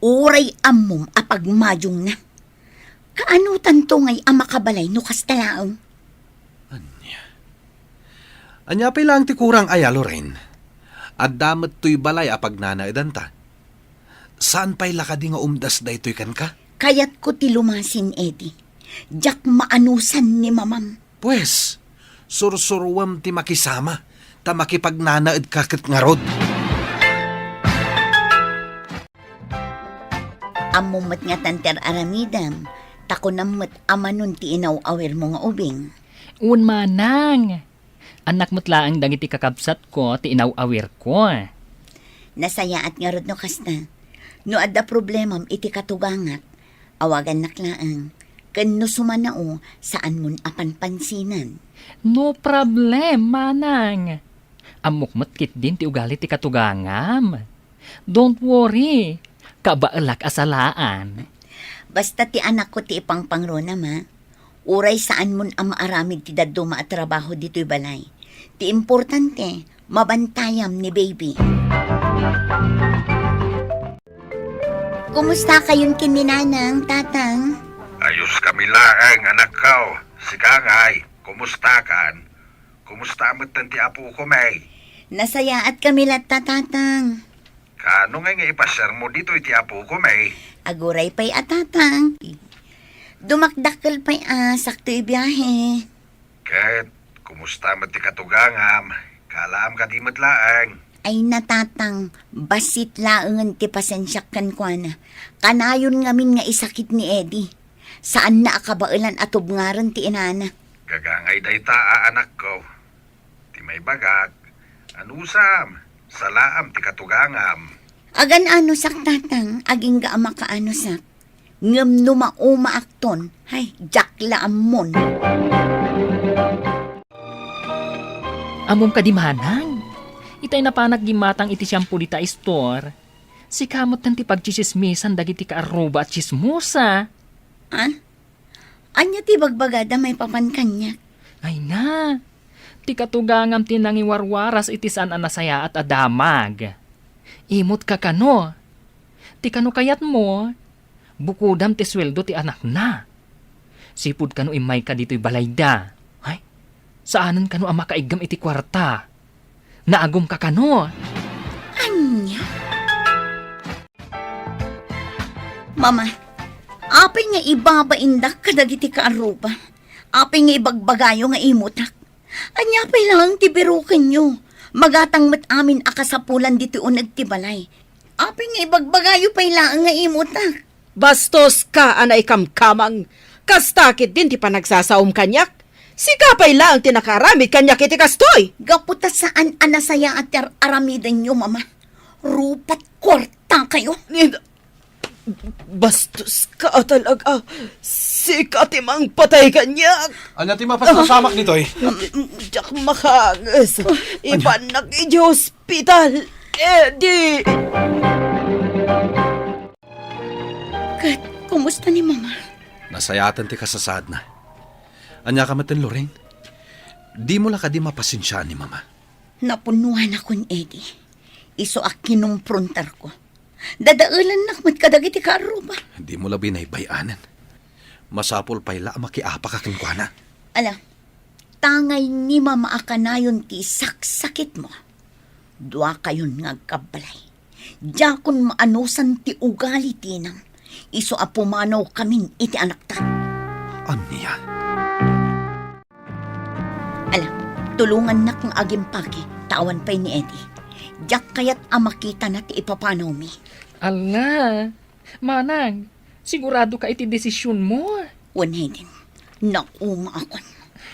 Uray ammom a pagmadiongna. Kaanotanto ngay a makabalay no kasta laeng? Ania? Ania pay laeng ti kurang aya, Lorraine? Adda met toy balay a pagnanaedanta. Saan pay la kadi nga umdas daytoy kenka? Kayatko ti lumasin, Eddie. Diak maanusan ni Mamam. Pues, sursuruem ti makisama, ta makipagnanaedka ket ngarud. Ammom met nga tanter aramidem, ta kunam met a manon ti inaw-awirmo nga ubing. Wen, manang. Annak met laeng dagiti kakabsatko ti inaw-awirko. Nasayaat ngarud no kasta. No adda problemam iti katugangak, awagannak laeng. Ken no sumanao, saanmon a panpansinen. No problem, manang. Ammok met ketdin ti ugali ti katugangam. Don't worry. Kabaelak a salaan. Basta ti anakko ti ipangpangruna, ma. Uray saanmon a maaramid ti dadduma a trabaho ditoy balay. Ti importante, mabantayam ni baby. Kumusta kayon ken ni nanang, tatang? Ayos kami laeng, anakko. Sika ngay, kumusta kan? Kumusta metten ti apo ko, May? Nasayaat kami latta, tatang. Kaano ngay nga ipasiar mo ditoy ti apo ko, May? Aguray pay a, tatang. Dumakdakkel pay a sakto ibiahe. Ket, kumusta met ti katugangam? Kaalaam kadi met laeng? Ay na, tatang, bassit laengen ti pasensiak kenkuana. Kanayon ngamin nga isakit ni Eddie. Saanna a kabaelan a tubngaren ti inana. Gagangay dayta a anakko. Ti maibagak, anusam, salaam ti katugangam. Agan-anusak, tatang, agingga a makaanusak. Ngem no maumaakton, hay, diak la ammon. Ammom kadi manang? Itay napanak gimmatang iti shampoo dita store. Sika metten ti pagtsisismisan dagiti kaarruba a tsismosa. Ah? Ania ti bagbagada maipapan kaniak? Ay na, ti katugangam ti nangiwarwaras iti saan a nasayaat a damag. Imot ka kano? Ti kano kayatmo, bukodam ti sueldo ti anakna. Sipud kano immayka ditoy balayda. Ay, saanen kano a makaiggem iti kuarta. Naagumka kano? Ania? Mama, apay nga ibabaindak kadagiti kaarruba? Apay nga ibagbagayo nga imutak? Ania pay laeng ti birokenyo? Magatang met amin a kasapulan ditoy uneg ti balay. Apay nga ibagbagayo pay laeng nga imutak? Bastoska a naikamkamang. Kasta ketdin ti panagsasaom kaniak. Sika pay laeng ti nakaaramid kaniak iti kastoy. Gapu ta saan a nasayaat ti ar-, aramidenyo, Mama. Rupat kuarta kayo. Ni-, bastoska a talaga. Sika ti mangpatay kaniak. Ania ti mapaspasamak ditoy? Mm, diak makanges. Ania? Ibannak iti ospital. Eddie! Ket, kumusta ni Mama? Nasayaatan ti kasasaadna. Ania ka metten, Lorraine? Dimo la kadi mapasensiaan ni Mama? Napunnuanakon, Eddie. Isu a kinumprontarko. Dadaelannak met kadagiti kaarruba. Dimo la binaybay-anen. Masapul pay la a makiapaka kenkuana. Ala, tangay ni Mama a kanayon ti saksakitmo. Duakayon nga agkabbalay. Diakon maanusan ti ugali ti inam. Isu a pumanawkamin iti anakta. Ania? Ala, tulongannak nga agimpake, ta awan pay ni Eddie. Diak kayat a makitana ti ipapanawmi. Ala, manang, sigurado ka iti desisionmo? Wen, Hayden, naumaakon.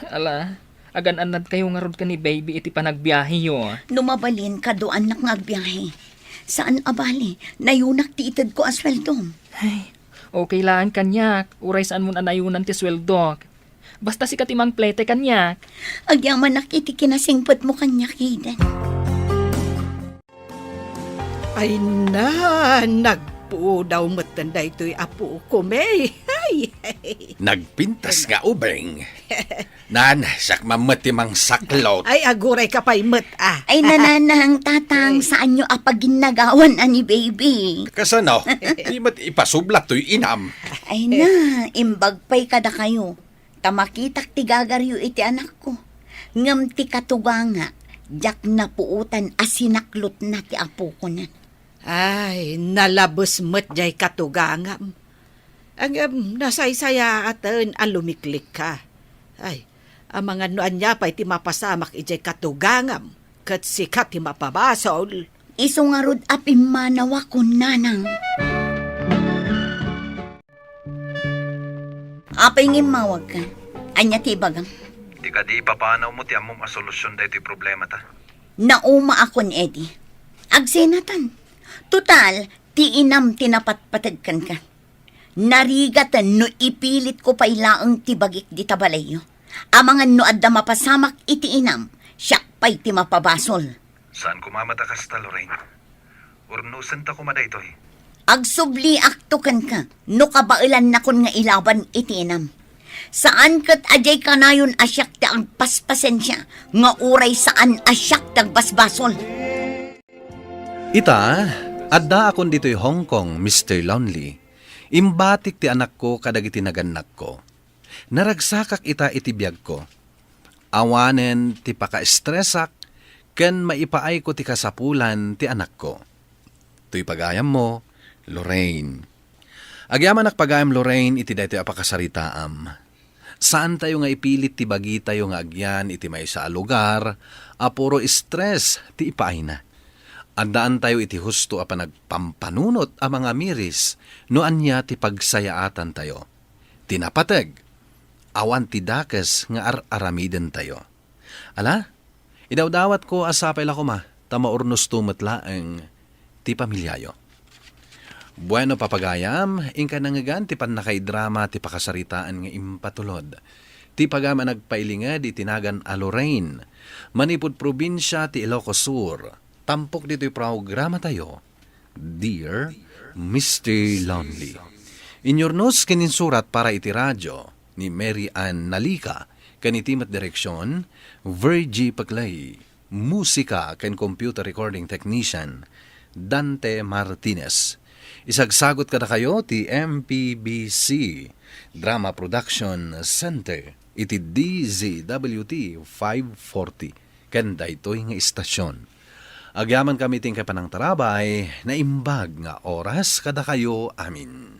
Ala, agan-annadkayo ngarud ken ni baby iti panagbiaheyo. No mabalin, kaduaannak nga agbiahe. Saan a bali, nayunak ti itedko a sueldom. Ay, okay laeng kaniak, uray saanmon a nayunan ti sueldok. Basta sika ti mangplete kaniak. Agyamanak iti kinasingpetmo kaniak, Hayden. Ay na, nagpudaw metten daytoy a pukom, eh. Ay, ay. Nagpintas nga ubing. Nan, siak man met ti mangsaklot. Ay, aguray ka pay met, ah. Ay, nanang, tatang, ay, saanyo a paginnagawan a ni baby? Kasano? Di met ipasublat toy inam. Ay na, imbag pay kadakayo. Ta makitak ti gagaryo iti anakko. Ngem ti katuganga, diak napuotan a sinaklotna ti apokona. Ay, nalabes met jay katugangam. Ngem nasaysayaaten a lumiklikka. Ay, amangan no ania pay ti mapasamak idiay katugangam, ket sika ti mapabasol. Isu ngarud a pimmanawakon, nanang. Apay nga immawagka? Ania ti ibagam? Di kadi ipapanawmo ti ammom a solusion daytoy problemata? Naumaakon, Eddie. Agsenatan. Total, ti inam ti napatpateg kenka. Narigaten no ipilitko pay laeng ti bagik dita balayyo. Amangan no adda mapasamak iti inam, siak pay ti mapabasol. Saan koma met a kasta, Lorraine. Urnosenta koma daytoy. Agsubliakto kenka no kabaelannakon nga ilaban iti inam. Saan ket a diay kanayon a siak ti agpaspasensia nga uray saan a siak ti agbasbasol. Ita, addaakon ditoy Hong Kong, Mister Lonely. Imbatik ti anakko kadagiti nagannakko. Naragsakak ita iti biagko. Awanen ti pakaestresak ken maipaayko ti kasapulan ti anakko. Toy pagayammo, Lorraine. Agyamanak pagayam, Lorraine, iti daytoy a pakasaritaam. Saantayo nga ipilit ti bagitayo nga agyan iti maysa a lugar a puro stress ti ipaayna. Addaantayo iti husto a panagpampanunot a mangamiris no ania ti pagsayaatantayo. Ti napateg, awan ti dakes nga ar-aramidentayo. Ala, idawdawatko a sapay la koma ta maurnosto met laeng ti pamiliayo. Bueno, papagayam, inka nangngegan ti pannakaidrama ti pakasaritaan nga impatulod. Ti pagayam a nagpailinged iti nagan a Lorraine, manipud probinsia ti Ilocos Sur. Tampok ditoy programatayo, Dear Mister Lonely. Inyurnos ken insurat para iti radio ni Mary Ann Nalica, ken iti met direksion, Virgie Paclay. Musika ken computer recording technician, Dante Martinez. Isagsagot kadakayo ti M P B C Drama Production Center iti D Z W T five forty ken daytoy nga istasyon. Agyamankami ti inkay panangtarabay, naimbag nga oras kadakayo amin.